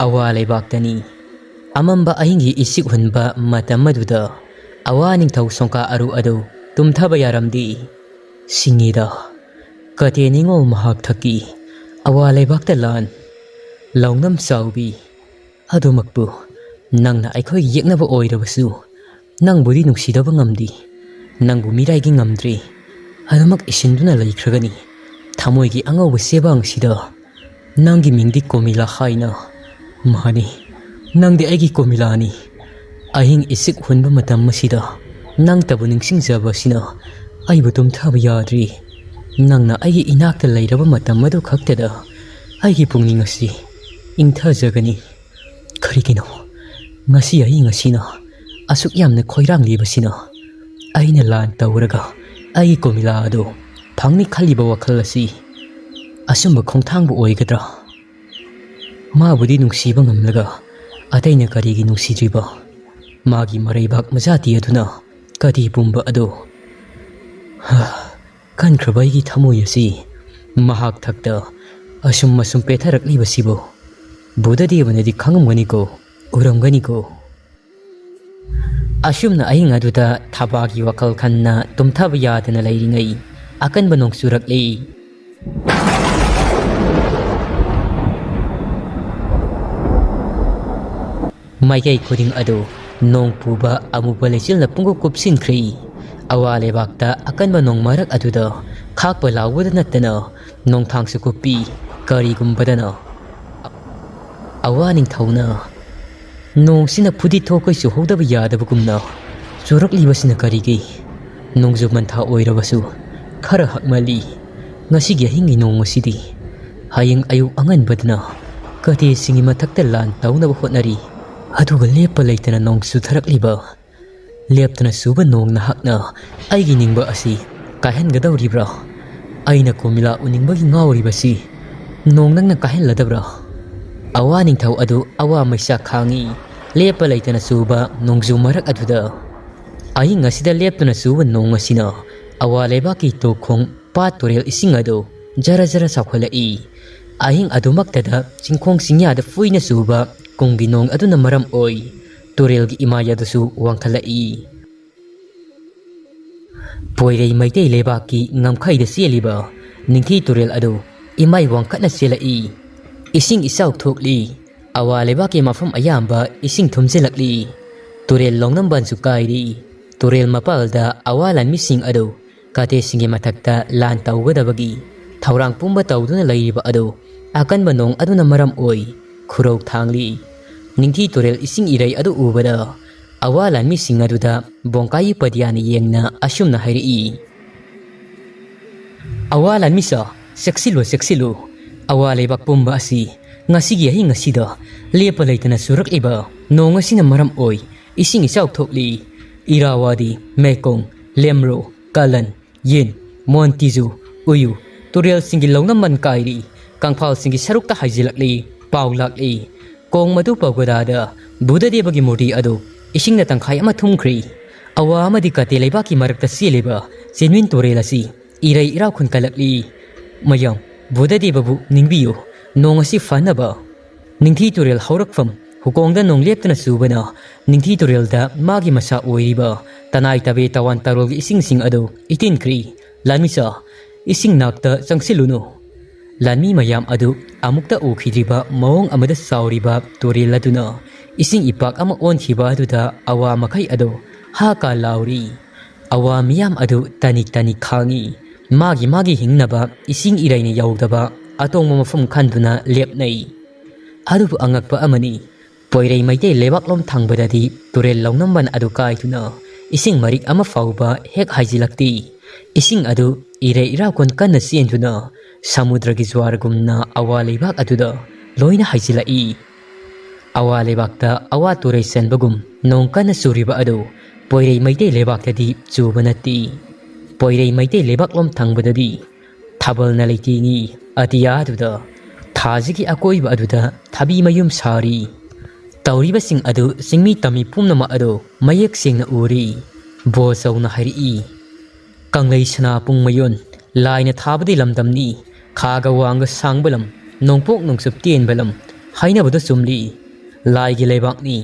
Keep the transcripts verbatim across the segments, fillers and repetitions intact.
ꯑꯋꯥ ꯂꯩꯕꯥꯛꯇꯅꯤ꯫ ꯑꯃꯝꯕ ꯑꯍꯤꯡꯒꯤ ꯏꯁꯤꯛ ꯍꯨꯟꯕ ꯃꯇꯝ ꯑꯗꯨꯗ ꯑꯋꯥ ꯅꯤꯡꯊꯧ ꯁꯣꯡꯀꯥ ꯑꯔꯨ ꯑꯗꯨ ꯇꯨꯝꯊꯕ ꯌꯥꯔꯝꯗꯦ꯫ ꯁꯤꯡꯉꯤꯗ, ꯀꯇꯦ ꯅꯤꯉꯣꯜ ꯃꯍꯥꯛ ꯊꯛꯀꯤ ꯑꯋꯥ ꯂꯩꯕꯥꯛꯇ ꯂꯥꯟ꯫ ꯂꯧꯅꯝ ꯆꯥꯎꯕꯤ, ꯑꯗꯨꯃꯛꯄꯨ ꯅꯪꯅ ꯑꯩꯈꯣꯏꯒꯤ ꯌꯦꯛꯅꯕ ꯑꯣꯏꯔꯕꯁꯨ, ꯅꯪꯕꯨꯗꯤ ꯅꯨꯡꯁꯤꯗꯕ ꯉꯝꯗꯦ꯫ ꯅꯪꯕꯨ ꯃꯤꯔꯥꯏꯒꯤ ꯉꯝꯗ꯭ꯔꯦ꯫ ꯑꯗꯨꯃꯛ ꯏꯁꯤꯟꯗꯨꯅ ꯂꯩꯈ꯭ꯔꯒꯅꯤ ꯊꯃꯣꯏꯒꯤ ꯑꯉꯧꯕ ꯆꯦꯕꯥꯡꯁꯤꯗ꯫ ꯅꯪꯒꯤ ꯃꯤꯡꯗꯤ ꯀꯣꯃꯤꯂꯥ ꯍꯥꯏꯅ꯫ ꯃꯥꯅꯤ, ꯅꯪꯗꯤ ꯑꯩꯒꯤ ꯀꯣꯃꯤꯂꯥꯅꯤ꯫ ꯑꯍꯤꯡ ꯏꯁꯤꯛ ꯍꯨꯟꯕ ꯃꯇꯝ ꯑꯁꯤꯗ ꯅꯪꯇꯕꯨ ꯅꯤꯡꯁꯤꯡꯖꯕ ꯑꯁꯤꯅ ꯑꯩꯕꯨ ꯇꯨꯝꯊꯕ ꯌꯥꯗ꯭ꯔꯤ꯫ ꯅꯪꯅ ꯑꯩꯒꯤ ꯏꯅꯥꯛꯇ ꯂꯩꯔꯕ ꯃꯇꯝ ꯑꯗꯨ ꯈꯛꯇꯗ ꯑꯩꯒꯤ ꯄꯨꯛꯅꯤꯡ ꯑꯁꯤ ꯏꯪꯊꯖꯒꯅꯤ꯫ ꯀꯔꯤꯒꯤꯅꯣ ꯉꯁꯤ ꯑꯍꯤꯡ ꯑꯁꯤꯅ ꯑꯁꯨꯛ ꯌꯥꯝꯅ ꯈꯣꯏꯔꯥꯡꯂꯤꯕꯁꯤꯅ? ꯑꯩꯅ ꯂꯥꯟ ꯇꯧꯔꯒ ꯑꯩꯒꯤ ꯀꯣꯃꯤꯂꯥ ꯑꯗꯨ ꯐꯪꯅꯤ ꯈꯜꯂꯤꯕ ꯋꯥꯈꯜ ꯑꯁꯤ ꯑꯆꯨꯝꯕ ꯈꯣꯡꯊꯥꯡꯕꯨ ꯑꯣꯏꯒꯗ꯭ꯔꯥ? ꯃꯥꯕꯨꯗꯤ ꯅꯨꯡꯁꯤꯕ ꯉꯝꯂꯒ ꯑꯇꯩꯅ ꯀꯔꯤꯒꯤ ꯅꯨꯡꯁꯤꯗ꯭ꯔꯤꯕ? ꯃꯥꯒꯤ ꯃꯔꯩꯕꯥꯛ ꯃꯖꯥꯇꯤ ꯑꯗꯨꯅ ꯀꯔꯤ ꯄꯨꯝꯕ ꯑꯗꯨ? ꯍꯥ, ꯀꯟꯈ꯭ꯔꯕ ꯑꯩꯒꯤ ꯊꯃꯣꯏ ꯑꯁꯤ ꯃꯍꯥꯛ ꯊꯛꯇ ꯑꯁꯨꯝ ꯑꯁꯨꯝ ꯄꯦꯊꯔꯛꯂꯤꯕꯁꯤꯕꯨ ꯕꯨꯙꯗꯦꯕꯅꯗꯤ ꯈꯪꯉꯝꯒꯅꯤꯀꯣ, ꯎꯔꯝꯒꯅꯤꯀꯣ꯫ ꯑꯁꯨꯝꯅ ꯑꯍꯤꯡ ꯑꯗꯨꯗ ꯊꯕꯥꯒꯤ ꯋꯥꯈꯜ ꯈꯟꯅ ꯇꯨꯝꯊꯕ ꯌꯥꯗꯅ ꯂꯩꯔꯤꯉꯩ, ꯑꯀꯟꯕ ꯅꯣꯡ ꯆꯨꯔꯛꯂꯤ꯫ ꯃꯥꯏꯀꯩ ꯈꯨꯗꯤꯡ ꯑꯗꯨ ꯅꯣꯡ ꯄꯨꯕ ꯑꯃꯨꯕ ꯂꯩꯆꯤꯜꯅ ꯄꯨꯡꯀꯨꯞ ꯀꯨꯞꯁꯤꯟꯈ꯭ꯔꯦ꯫ ꯑꯋꯥ ꯂꯩꯕꯥꯛꯇ ꯑꯀꯟꯕ ꯅꯣꯡ ꯃꯔꯛ ꯑꯗꯨꯗ ꯈꯥꯛꯄ ꯂꯥꯎꯕꯗ ꯅꯠꯇꯅ ꯅꯣꯡꯊꯥꯡꯁꯨ ꯀꯨꯞꯄꯤ꯫ ꯀꯔꯤꯒꯨꯝꯕꯗꯅ ꯑꯋꯥ ꯅꯤꯡꯊꯧꯅ ꯅꯣꯡꯁꯤꯅ ꯐꯨꯗꯤꯠ ꯊꯣꯛꯈꯩ ꯆꯨꯍꯧꯗꯕ ꯌꯥꯗꯕꯒꯨꯝꯅ ꯆꯨꯔꯛꯂꯤꯕꯁꯤꯅ ꯀꯔꯤꯒꯤ? ꯅꯣꯡꯖꯨ ꯄꯟꯊꯥ ꯑꯣꯏꯔꯕꯁꯨ ꯈꯔ ꯍꯛꯃꯜꯂꯤ꯫ ꯉꯁꯤꯒꯤ ꯑꯍꯤꯡꯒꯤ ꯅꯣꯡ ꯑꯁꯤꯗꯤ ꯍꯌꯦꯡ ꯑꯌꯨꯛ ꯑꯉꯟꯕꯗꯅ ꯀꯇꯦꯁꯤꯡꯒꯤ ꯃꯊꯛꯇ ꯂꯥꯟ ꯇꯧꯅꯕ ꯍꯣꯠꯅꯔꯤ꯫ ꯑꯗꯨꯒ ꯂꯦꯞꯄ ꯂꯩꯇꯅ ꯅꯣꯡ ꯆꯨꯊꯔꯛꯂꯤꯕ, ꯂꯦꯞꯇꯅ ꯆꯨꯕ ꯅꯣꯡ ꯅꯍꯥꯛꯅ ꯑꯩꯒꯤ ꯅꯤꯡꯕ ꯑꯁꯤ ꯀꯥꯏꯍꯟꯒꯗꯧꯔꯤꯕ꯭ꯔꯥ? ꯑꯩꯅ ꯀꯣꯃꯤꯂꯥ ꯎꯅꯤꯡꯕꯒꯤ ꯉꯥꯎꯔꯤꯕꯁꯤ ꯅꯣꯡ ꯅꯪꯅ ꯀꯥꯏꯍꯜꯂꯗꯕ꯭ꯔꯥ? ꯑꯋꯥ ꯅꯤꯡꯊꯧ ꯑꯗꯨ ꯑꯋꯥ ꯃꯩꯁꯥ ꯈꯥꯡꯉꯤ꯫ ꯂꯦꯞꯄ ꯂꯩꯇꯅ ꯆꯨꯕ ꯅꯣꯡꯖꯨ ꯃꯔꯛ ꯑꯗꯨꯗ ꯑꯍꯤꯡ ꯑꯁꯤꯗ ꯂꯦꯞꯇꯅ ꯆꯨꯕ ꯅꯣꯡ ꯑꯁꯤꯅ ꯑꯋꯥ ꯂꯩꯕꯥꯛꯀꯤ ꯇꯣꯛꯈꯣꯡ, ꯄꯥꯠ ꯇꯨꯔꯦꯜ ꯏꯁꯤꯡ ꯑꯗꯨ ꯖꯔ ꯖꯔ ꯆꯥꯎꯈꯠꯂꯛꯏ꯫ ꯑꯍꯤꯡ ꯑꯗꯨꯃꯛꯇꯗ ꯆꯤꯡꯈꯣꯡ ꯆꯤꯡꯌꯥꯗ ꯐꯨꯏꯅ ꯆꯨꯕ ꯀꯨꯝꯒꯤ ꯅꯣꯡ ꯑꯗꯨꯅ ꯃꯔꯝ ꯑꯣꯏ ꯇꯨꯔꯦꯜꯒꯤ ꯏꯃꯥꯏ ꯑꯗꯨꯁꯨ ꯋꯥꯡꯈꯠꯂꯛꯏ꯫ ꯄꯣꯏꯔꯩ ꯃꯩꯇꯩ ꯂꯩꯕꯥꯛꯀꯤ ꯉꯝꯈꯩꯗ ꯆꯦꯜꯂꯤꯕ ꯅꯤꯡꯊꯤ ꯇꯨꯔꯦꯜ ꯑꯗꯨ ꯏꯃꯥꯏ ꯋꯥꯡꯈꯠꯅ ꯆꯦꯜꯂꯛꯏ꯫ ꯏꯁꯤꯡ ꯏꯆꯥꯎ ꯊꯣꯛꯂꯤ꯫ ꯑꯋꯥ ꯂꯩꯕꯥꯛꯀꯤ ꯃꯐꯝ ꯑꯌꯥꯝꯕ ꯏꯁꯤꯡ ꯊꯨꯝꯖꯤꯜꯂꯛꯂꯤ꯫ ꯇꯨꯔꯦꯜ ꯂꯧꯅꯝꯕꯟꯁꯨ ꯀꯥꯏꯔꯤ꯫ ꯇꯨꯔꯦꯜ ꯃꯄꯥꯜꯗ ꯑꯋꯥ ꯂꯥꯟꯃꯤꯁꯤꯡ ꯑꯗꯨ ꯀꯥꯇꯦꯁꯤꯡꯒꯤ ꯃꯊꯛꯇ ꯂꯥꯟ ꯇꯧꯒꯗꯕꯒꯤ ꯊꯧꯔꯥꯡ ꯄꯨꯝꯕ ꯇꯧꯗꯨꯅ ꯂꯩꯔꯤꯕ ꯑꯗꯨ ꯑꯀꯟꯕ ꯅꯣꯡ ꯑꯗꯨꯅ ꯃꯔꯝ ꯑꯣꯏ ꯈꯨꯔꯧ ꯊꯥꯡꯂꯤ꯫ ꯅꯤꯡꯊꯤ ꯇꯨꯔꯦꯜ ꯏꯁꯤꯡ ꯏꯔꯩ ꯑꯗꯨ ꯎꯕꯗ ꯑꯋꯥ ꯂꯥꯟꯃꯤꯁꯤꯡ ꯑꯗꯨꯗ ꯕꯣꯡꯀꯥꯏ ꯎꯄꯥꯙ꯭ꯌꯥꯅ ꯌꯦꯡꯅ ꯑꯁꯨꯝꯅ ꯍꯥꯏꯔꯛꯏ, "ꯑꯋꯥ ꯂꯥꯟꯃꯤꯁꯥ, ꯆꯦꯛꯁꯤꯜꯂꯨ, ꯆꯦꯛꯁꯤꯜꯂꯨ꯫ ꯑꯋꯥ ꯂꯩꯕꯥꯛ ꯄꯨꯝꯕ ꯑꯁꯤ ꯉꯁꯤꯒꯤ ꯑꯍꯤꯡ ꯑꯁꯤꯗ ꯂꯦꯞꯄ ꯂꯩꯇꯅ ꯆꯨꯔꯛꯂꯤꯕ ꯅꯣꯡ ꯑꯁꯤꯅ ꯃꯔꯝ ꯑꯣꯏ ꯏꯁꯤꯡ ꯏꯆꯥꯎ ꯊꯣꯛꯂꯤ꯫ ꯏꯔꯥꯋꯥꯗꯤ, ꯃꯦꯀꯣꯡ, ꯂꯦꯝꯔꯣ, ꯀꯥꯂꯟ, ꯌꯤꯟ, ꯃꯣꯟꯇꯤꯖꯨ, ꯎꯌꯨ, ꯇꯨꯔꯦꯜꯁꯤꯡꯒꯤ ꯂꯧꯅꯝꯕꯟ ꯀꯥꯏꯔꯤ, ꯀꯪꯐꯥꯜꯁꯤꯡꯒꯤ ꯁꯔꯨꯛꯇ ꯍꯥꯏꯖꯤꯜꯂꯛꯂꯤ, ꯄꯥꯎ ꯂꯥꯛꯂꯤ꯫ ꯀꯣꯡ ꯃꯗꯨ ꯄꯒꯣꯗꯥꯗ ꯕꯨꯙꯗꯦꯕꯒꯤ ꯃꯨꯔꯇꯤ ꯑꯗꯨ ꯏꯁꯤꯡꯅ ꯇꯪꯈꯥꯏ ꯑꯃ ꯊꯨꯝꯈ꯭ꯔꯤ꯫ ꯑꯋꯥ ꯑꯃꯗꯤ ꯀꯥꯇꯦ ꯂꯩꯕꯥꯛꯀꯤ ꯃꯔꯛꯇ ꯆꯦꯜꯂꯤꯕ ꯆꯦꯟꯃꯤꯟ ꯇꯨꯔꯦꯜ ꯑꯁꯤ ꯏꯔꯩ ꯏꯔꯥꯎ ꯈꯨꯟ ꯀꯜꯂꯛꯂꯤ꯫ ꯃꯌꯥꯝ, ꯕꯨꯙꯗꯦꯕꯕꯨ ꯅꯤꯡꯕꯤꯌꯨ, ꯅꯣꯡ ꯑꯁꯤ ꯐꯅꯕ꯫ ꯅꯤꯡꯊꯤ ꯇꯨꯔꯦꯜ ꯍꯧꯔꯛꯐꯝ ꯍꯨꯀꯣꯡꯗ ꯅꯣꯡ ꯂꯦꯞꯇꯅ ꯆꯨꯕꯅ ꯅꯤꯡꯊꯤ ꯇꯨꯔꯦꯜꯗ ꯃꯥꯒꯤ ꯃꯁꯥ ꯑꯣꯏꯔꯤꯕ ꯇꯅꯥꯏ ꯇꯕꯦ ꯇꯋꯥꯟ ꯇꯔꯣꯜꯒꯤ ꯏꯁꯤꯡꯁꯤꯡ ꯑꯗꯨ ꯏꯇꯤꯟꯈ꯭ꯔꯤ꯫ ꯂꯥꯟꯃꯤꯁꯥ, ꯏꯁꯤꯡ ꯅꯥꯛꯇ ꯆꯪꯁꯤꯜꯂꯨꯅꯨ꯫ ꯂꯥꯟꯃꯤ ꯃꯌꯥꯝ ꯑꯗꯨ ꯑꯃꯨꯛꯇ ꯎꯈꯤꯗ꯭ꯔꯤꯕ ꯃꯑꯣꯡ ꯑꯃꯗ ꯆꯥꯎꯔꯤꯕ ꯇꯨꯔꯦꯜ ꯑꯗꯨꯅ ꯏꯁꯤꯡ ꯏꯄꯥꯛ ꯑꯃ ꯑꯣꯟꯈꯤꯕ ꯑꯗꯨꯗ ꯑꯋꯥ ꯃꯈꯩ ꯑꯗꯨ ꯍꯥ ꯀꯥ ꯂꯥꯎꯔꯤ꯫ ꯑꯋꯥ ꯃꯤꯌꯥꯝ ꯑꯗꯨ ꯇꯅꯤꯛ ꯇꯅꯤꯛ ꯈꯥꯡꯉꯤ꯫ ꯃꯥꯒꯤ ꯃꯥꯒꯤ ꯍꯤꯡꯅꯕ ꯏꯁꯤꯡ ꯏꯔꯩꯅ ꯌꯧꯗꯕ ꯑꯇꯣꯡꯕ ꯃꯐꯝ ꯈꯟꯗꯨꯅ ꯂꯦꯞꯅꯩ꯫ ꯑꯗꯨꯕꯨ ꯑꯉꯛꯄ ꯑꯃꯅꯤ, ꯄꯣꯏꯔꯩ ꯃꯩꯇꯩ ꯂꯩꯕꯥꯛꯂꯣꯝ ꯊꯪꯕꯗꯗꯤ ꯇꯨꯔꯦꯜ ꯂꯧꯅꯝꯕꯟ ꯑꯗꯨ ꯀꯥꯏꯗꯨꯅ ꯏꯁꯤꯡ ꯃꯔꯤꯛ ꯑꯃ ꯐꯥꯎꯕ ꯍꯦꯛ ꯍꯥꯏꯖꯤꯜꯂꯛꯇꯦ꯫ ꯏꯁꯤꯡ ꯑꯗꯨ ꯏꯔꯩ ꯏꯔꯥꯎꯀꯣꯟ ꯀꯟꯅ ꯆꯦꯟꯗꯨꯅ ꯁꯃꯨꯗ꯭ꯔꯒꯤ ꯖ꯭ꯋꯥꯔꯒꯨꯝꯅ ꯑꯋꯥ ꯂꯩꯕꯥꯛ ꯑꯗꯨꯗ ꯂꯣꯏꯅ ꯍꯥꯏꯖꯤꯜꯂꯛꯏ꯫ ꯑꯋꯥ ꯂꯩꯕꯥꯛꯇ ꯑꯋꯥ ꯇꯨꯔꯩ ꯆꯦꯟꯕꯒꯨꯝ ꯅꯣꯡ ꯀꯟꯅ ꯆꯨꯔꯤꯕ ꯑꯗꯨ ꯄꯣꯏꯔꯩ ꯃꯩꯇꯩ ꯂꯩꯕꯥꯛꯇꯗꯤ ꯆꯨꯕ ꯅꯠꯇꯦ꯫ ꯄꯣꯏꯔꯩ ꯃꯩꯇꯩ ꯂꯩꯕꯥꯛꯂꯣꯝ ꯊꯪꯕꯗꯗꯤ ꯊꯥꯕꯜꯅ ꯂꯩꯇꯦꯡꯉꯤ꯫ ꯑꯇꯤꯌꯥꯗꯨꯗ, ꯊꯥꯁꯤꯒꯤ ꯑꯀꯣꯏꯕ ꯑꯗꯨꯗ ꯊꯥꯕꯤ ꯃꯌꯨꯝ ꯁꯥꯔꯤ꯫ ꯇꯧꯔꯤꯕꯁꯤꯡ ꯑꯗꯨ ꯆꯤꯡꯃꯤ ꯇꯝꯃꯤ ꯄꯨꯝꯅꯃꯛ ꯑꯗꯨ ꯃꯌꯦꯛ ꯁꯦꯡꯅ ꯎꯔꯤ꯫ ꯕꯣ ꯆꯧꯅ ꯍꯥꯏꯔꯛꯏ, "ꯀꯪꯂꯩ ꯁꯅꯥ ꯄꯨꯡ ꯃꯌꯣꯟ, ꯂꯥꯏꯅ ꯊꯥꯕꯗꯤ ꯂꯝꯗꯝꯅꯤ, ꯈꯥꯒ ꯋꯥꯡꯒ ꯁꯥꯡꯕ ꯂꯝ, ꯅꯣꯡꯄꯣꯛ ꯅꯣꯡꯆꯨꯞ ꯇꯦꯟꯕ ꯂꯝ ꯍꯥꯏꯅꯕꯗꯨ ꯆꯨꯝꯂꯤ꯫ ꯂꯥꯏꯒꯤ ꯂꯩꯕꯥꯛꯅꯤ꯫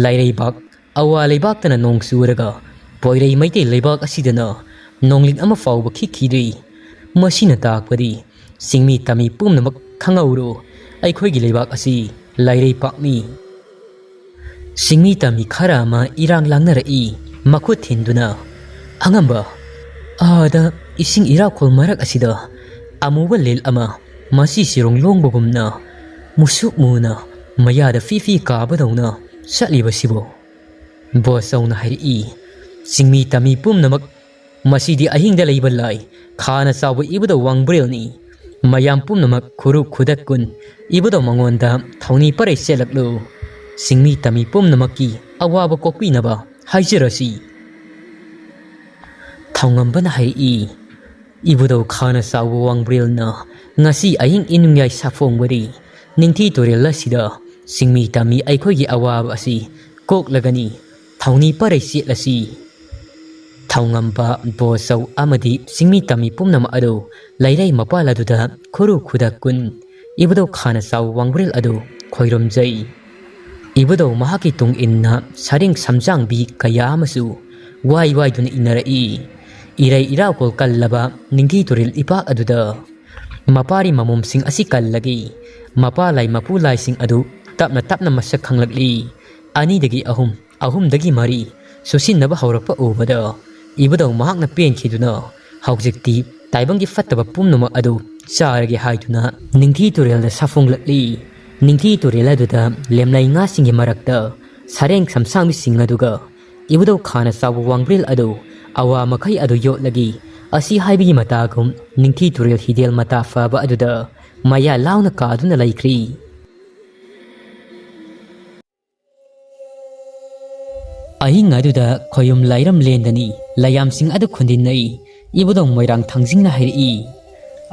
ꯂꯥꯏꯔꯩꯕꯥꯛ ꯑꯋꯥ ꯂꯩꯕꯥꯛꯇꯅ ꯅꯣꯡ ꯆꯨꯔꯒ ꯄꯣꯏꯔꯩ ꯃꯩꯇꯩ ꯂꯩꯕꯥꯛ ꯑꯁꯤꯗꯅ ꯅꯣꯡꯂꯤꯛ ꯑꯃ ꯐꯥꯎꯕ ꯈꯤꯛꯈꯤꯗ꯭ꯔꯤ꯫ ꯃꯁꯤꯅ ꯇꯥꯛꯄꯗꯤ ꯆꯤꯡꯃꯤ ꯇꯝꯃꯤ ꯄꯨꯝꯅꯃꯛ ꯈꯪꯍꯧꯔꯣ, ꯑꯩꯈꯣꯏꯒꯤ ꯂꯩꯕꯥꯛ ꯑꯁꯤ ꯂꯥꯏꯔꯩꯄꯥꯛꯅꯤ꯫ ꯆꯤꯡꯃꯤ ꯇꯝꯃꯤ ꯈꯔ ꯑꯃ ꯏꯔꯥꯡ ꯂꯥꯡꯅꯔꯛꯏ, ꯃꯈꯨꯠ ꯊꯤꯟꯗꯨꯅ꯫ "ꯑꯉꯝꯕ, ꯑꯥꯗ ꯏꯁꯤꯡ ꯏꯔꯥꯛꯈꯣꯜ ꯃꯔꯛ ꯑꯁꯤꯗ ꯑꯃꯨꯕ ꯂꯤꯜ ꯑꯃ, ꯃꯁꯤ ꯁꯤꯔꯣꯡ ꯂꯣꯡꯕꯒꯨꯝꯅ ꯃꯨꯁꯨꯛ ꯃꯨꯅ ꯃꯌꯥꯗ ꯐꯤ ꯐꯤ ꯀꯥꯕꯗꯧꯅ ꯆꯠꯂꯤꯕꯁꯤꯕꯨ?" ꯕꯣꯁ ꯆꯧꯅ ꯍꯥꯏꯔꯛꯏ, "ꯆꯤꯡꯃꯤ ꯇꯝꯃꯤ ꯄꯨꯝꯅꯃꯛ, ꯃꯁꯤꯗꯤ ꯑꯍꯤꯡꯗ ꯂꯩꯕ ꯂꯥꯏ, ꯈꯥꯅ ꯆꯥꯎꯕ ꯏꯕꯨꯙꯧ ꯋꯥꯡꯕ꯭ꯔꯦꯜꯅꯤ꯫ ꯃꯌꯥꯝ ꯄꯨꯝꯅꯃꯛ ꯈꯨꯔꯨ ꯈꯨꯗꯛ ꯀꯨꯟ, ꯏꯕꯨꯙꯧ ꯃꯉꯣꯟꯗ ꯊꯧꯅꯤ ꯄꯔꯩ ꯆꯦꯜꯂꯛꯂꯨ꯫ ꯆꯤꯡꯃꯤ ꯇꯝꯃꯤ ꯄꯨꯝꯅꯃꯛꯀꯤ ꯑꯋꯥꯕ ꯀꯣꯛꯄꯤꯅꯕ ꯍꯥꯏꯖꯔꯁꯤ꯫" ꯊꯧꯉꯝꯕꯅ ꯍꯥꯏꯔꯛꯏ, "ꯏꯕꯨꯙꯧ ꯈꯥꯅ ꯆꯥꯎꯕ ꯋꯥꯡꯕ꯭ꯔꯦꯜꯅ ꯉꯁꯤ ꯑꯍꯤꯡ ꯏꯅꯨꯡꯌꯥꯏ ꯁꯥꯐꯣꯡꯕꯗꯤ ꯅꯤꯡꯊꯤ ꯇꯨꯔꯦꯜ ꯑꯁꯤꯗ ꯆꯤꯡꯃꯤ ꯇꯝꯃꯤ ꯑꯩꯈꯣꯏꯒꯤ ꯑꯋꯥꯕ ꯑꯁꯤ ꯀꯣꯛꯂꯒꯅꯤ꯫ ꯊꯧꯅꯤ ꯄꯔꯩ ꯆꯦꯠꯂꯁꯤ꯫" ꯊꯧꯉꯝꯕ, ꯕꯣꯁ ꯆꯧ ꯑꯃꯗꯤ ꯆꯤꯡꯃꯤ ꯇꯝꯃꯤ ꯄꯨꯝꯅꯃꯛ ꯑꯗꯨ ꯂꯩꯔꯩ ꯃꯄꯥꯜ ꯑꯗꯨꯗ ꯈꯨꯔꯨ ꯈꯨꯗꯛ ꯀꯨꯟ, ꯏꯕꯨꯙꯧ ꯈꯥꯅ ꯆꯥꯎꯕ ꯋꯥꯡꯕ꯭ꯔꯦꯜ ꯑꯗꯨ ꯈꯣꯏꯔꯨꯝꯖꯩ꯫ ꯏꯕꯨꯙꯧ ꯃꯍꯥꯛꯀꯤ ꯇꯨꯡ ꯏꯟꯅ ꯁꯔꯦꯡ ꯁꯝꯖꯥꯡꯕꯤ ꯀꯌꯥ ꯑꯃꯁꯨ ꯋꯥꯏ ꯋꯥꯏꯗꯨꯅ ꯏꯟꯅꯔꯛꯏ꯫ ꯏꯔꯩ ꯏꯔꯥꯎꯈꯣꯜ ꯀꯜꯂꯕ ꯅꯤꯡꯊꯤ ꯇꯨꯔꯦꯜ ꯏꯄꯥꯛ ꯑꯗꯨꯗ ꯃꯄꯥꯔꯤ ꯃꯃꯣꯝꯁꯤꯡ ꯑꯁꯤ ꯀꯜꯂꯒꯤ ꯃꯄꯥ ꯂꯥꯏ ꯃꯄꯨ ꯂꯥꯏꯁꯤꯡ ꯑꯗꯨ ꯇꯞꯅ ꯇꯞꯅ ꯃꯁꯛ ꯈꯪꯂꯛꯂꯤ꯫ ꯑꯅꯤꯗꯒꯤ ꯑꯍꯨꯝ, ꯑꯍꯨꯝꯗꯒꯤ ꯃꯔꯤ ꯆꯨꯁꯤꯟꯅꯕ ꯍꯧꯔꯛꯄ ꯎꯕꯗ ꯏꯕꯨꯙꯧ ꯃꯍꯥꯛꯅ ꯄꯦꯟꯈꯤꯗꯨꯅ ꯍꯧꯖꯤꯛꯇꯤ ꯇꯥꯏꯕꯪꯒꯤ ꯐꯠꯇꯕ ꯄꯨꯝꯅꯃꯛ ꯑꯗꯨ ꯆꯥꯔꯒꯦ ꯍꯥꯏꯗꯨꯅ ꯅꯤꯡꯊꯤ ꯇꯨꯔꯦꯜꯗ ꯁꯥꯐꯣꯡꯂꯛꯂꯤ꯫ ꯅꯤꯡꯊꯤ ꯇꯨꯔꯦꯜ ꯑꯗꯨꯗ ꯂꯦꯝꯂꯩ ꯉꯥꯁꯤꯡꯒꯤ ꯃꯔꯛꯇ ꯁꯔꯦꯡ ꯁꯝꯁꯥꯡꯕꯤꯁꯤꯡ ꯑꯗꯨꯒ ꯏꯕꯨꯙꯧ ꯈꯥꯅ ꯆꯥꯎꯕ ꯋꯥꯡꯕ꯭ꯔꯦꯜ ꯑꯗꯨ ꯑꯋꯥ ꯃꯈꯩ ꯑꯗꯨ ꯌꯣꯠꯂꯒꯤ ꯑꯁꯤ ꯍꯥꯏꯕꯒꯤ ꯃꯇꯥꯒꯨꯝ ꯅꯤꯡꯊꯤ ꯇꯨꯔꯦꯜ ꯍꯤꯗꯦꯜ ꯃꯇꯥ ꯐꯕ ꯑꯗꯨꯗ ꯃꯌꯥ ꯂꯥꯎꯅ ꯀꯥꯗꯨꯅ ꯂꯩꯈ꯭ꯔꯤ꯫ ꯑꯍꯤꯡ ꯑꯗꯨꯗ ꯈꯣꯌꯨꯝ ꯂꯥꯏꯔꯝ ꯂꯦꯟꯗꯅꯤ ꯂꯩꯌꯥꯝꯁꯤꯡ ꯑꯗꯨ ꯈꯨꯟꯗꯤꯟꯅꯩ꯫ ꯏꯕꯨꯙꯧ ꯃꯣꯏꯔꯥꯡ ꯊꯥꯡꯖꯤꯡꯅ ꯍꯥꯏꯔꯛꯏ,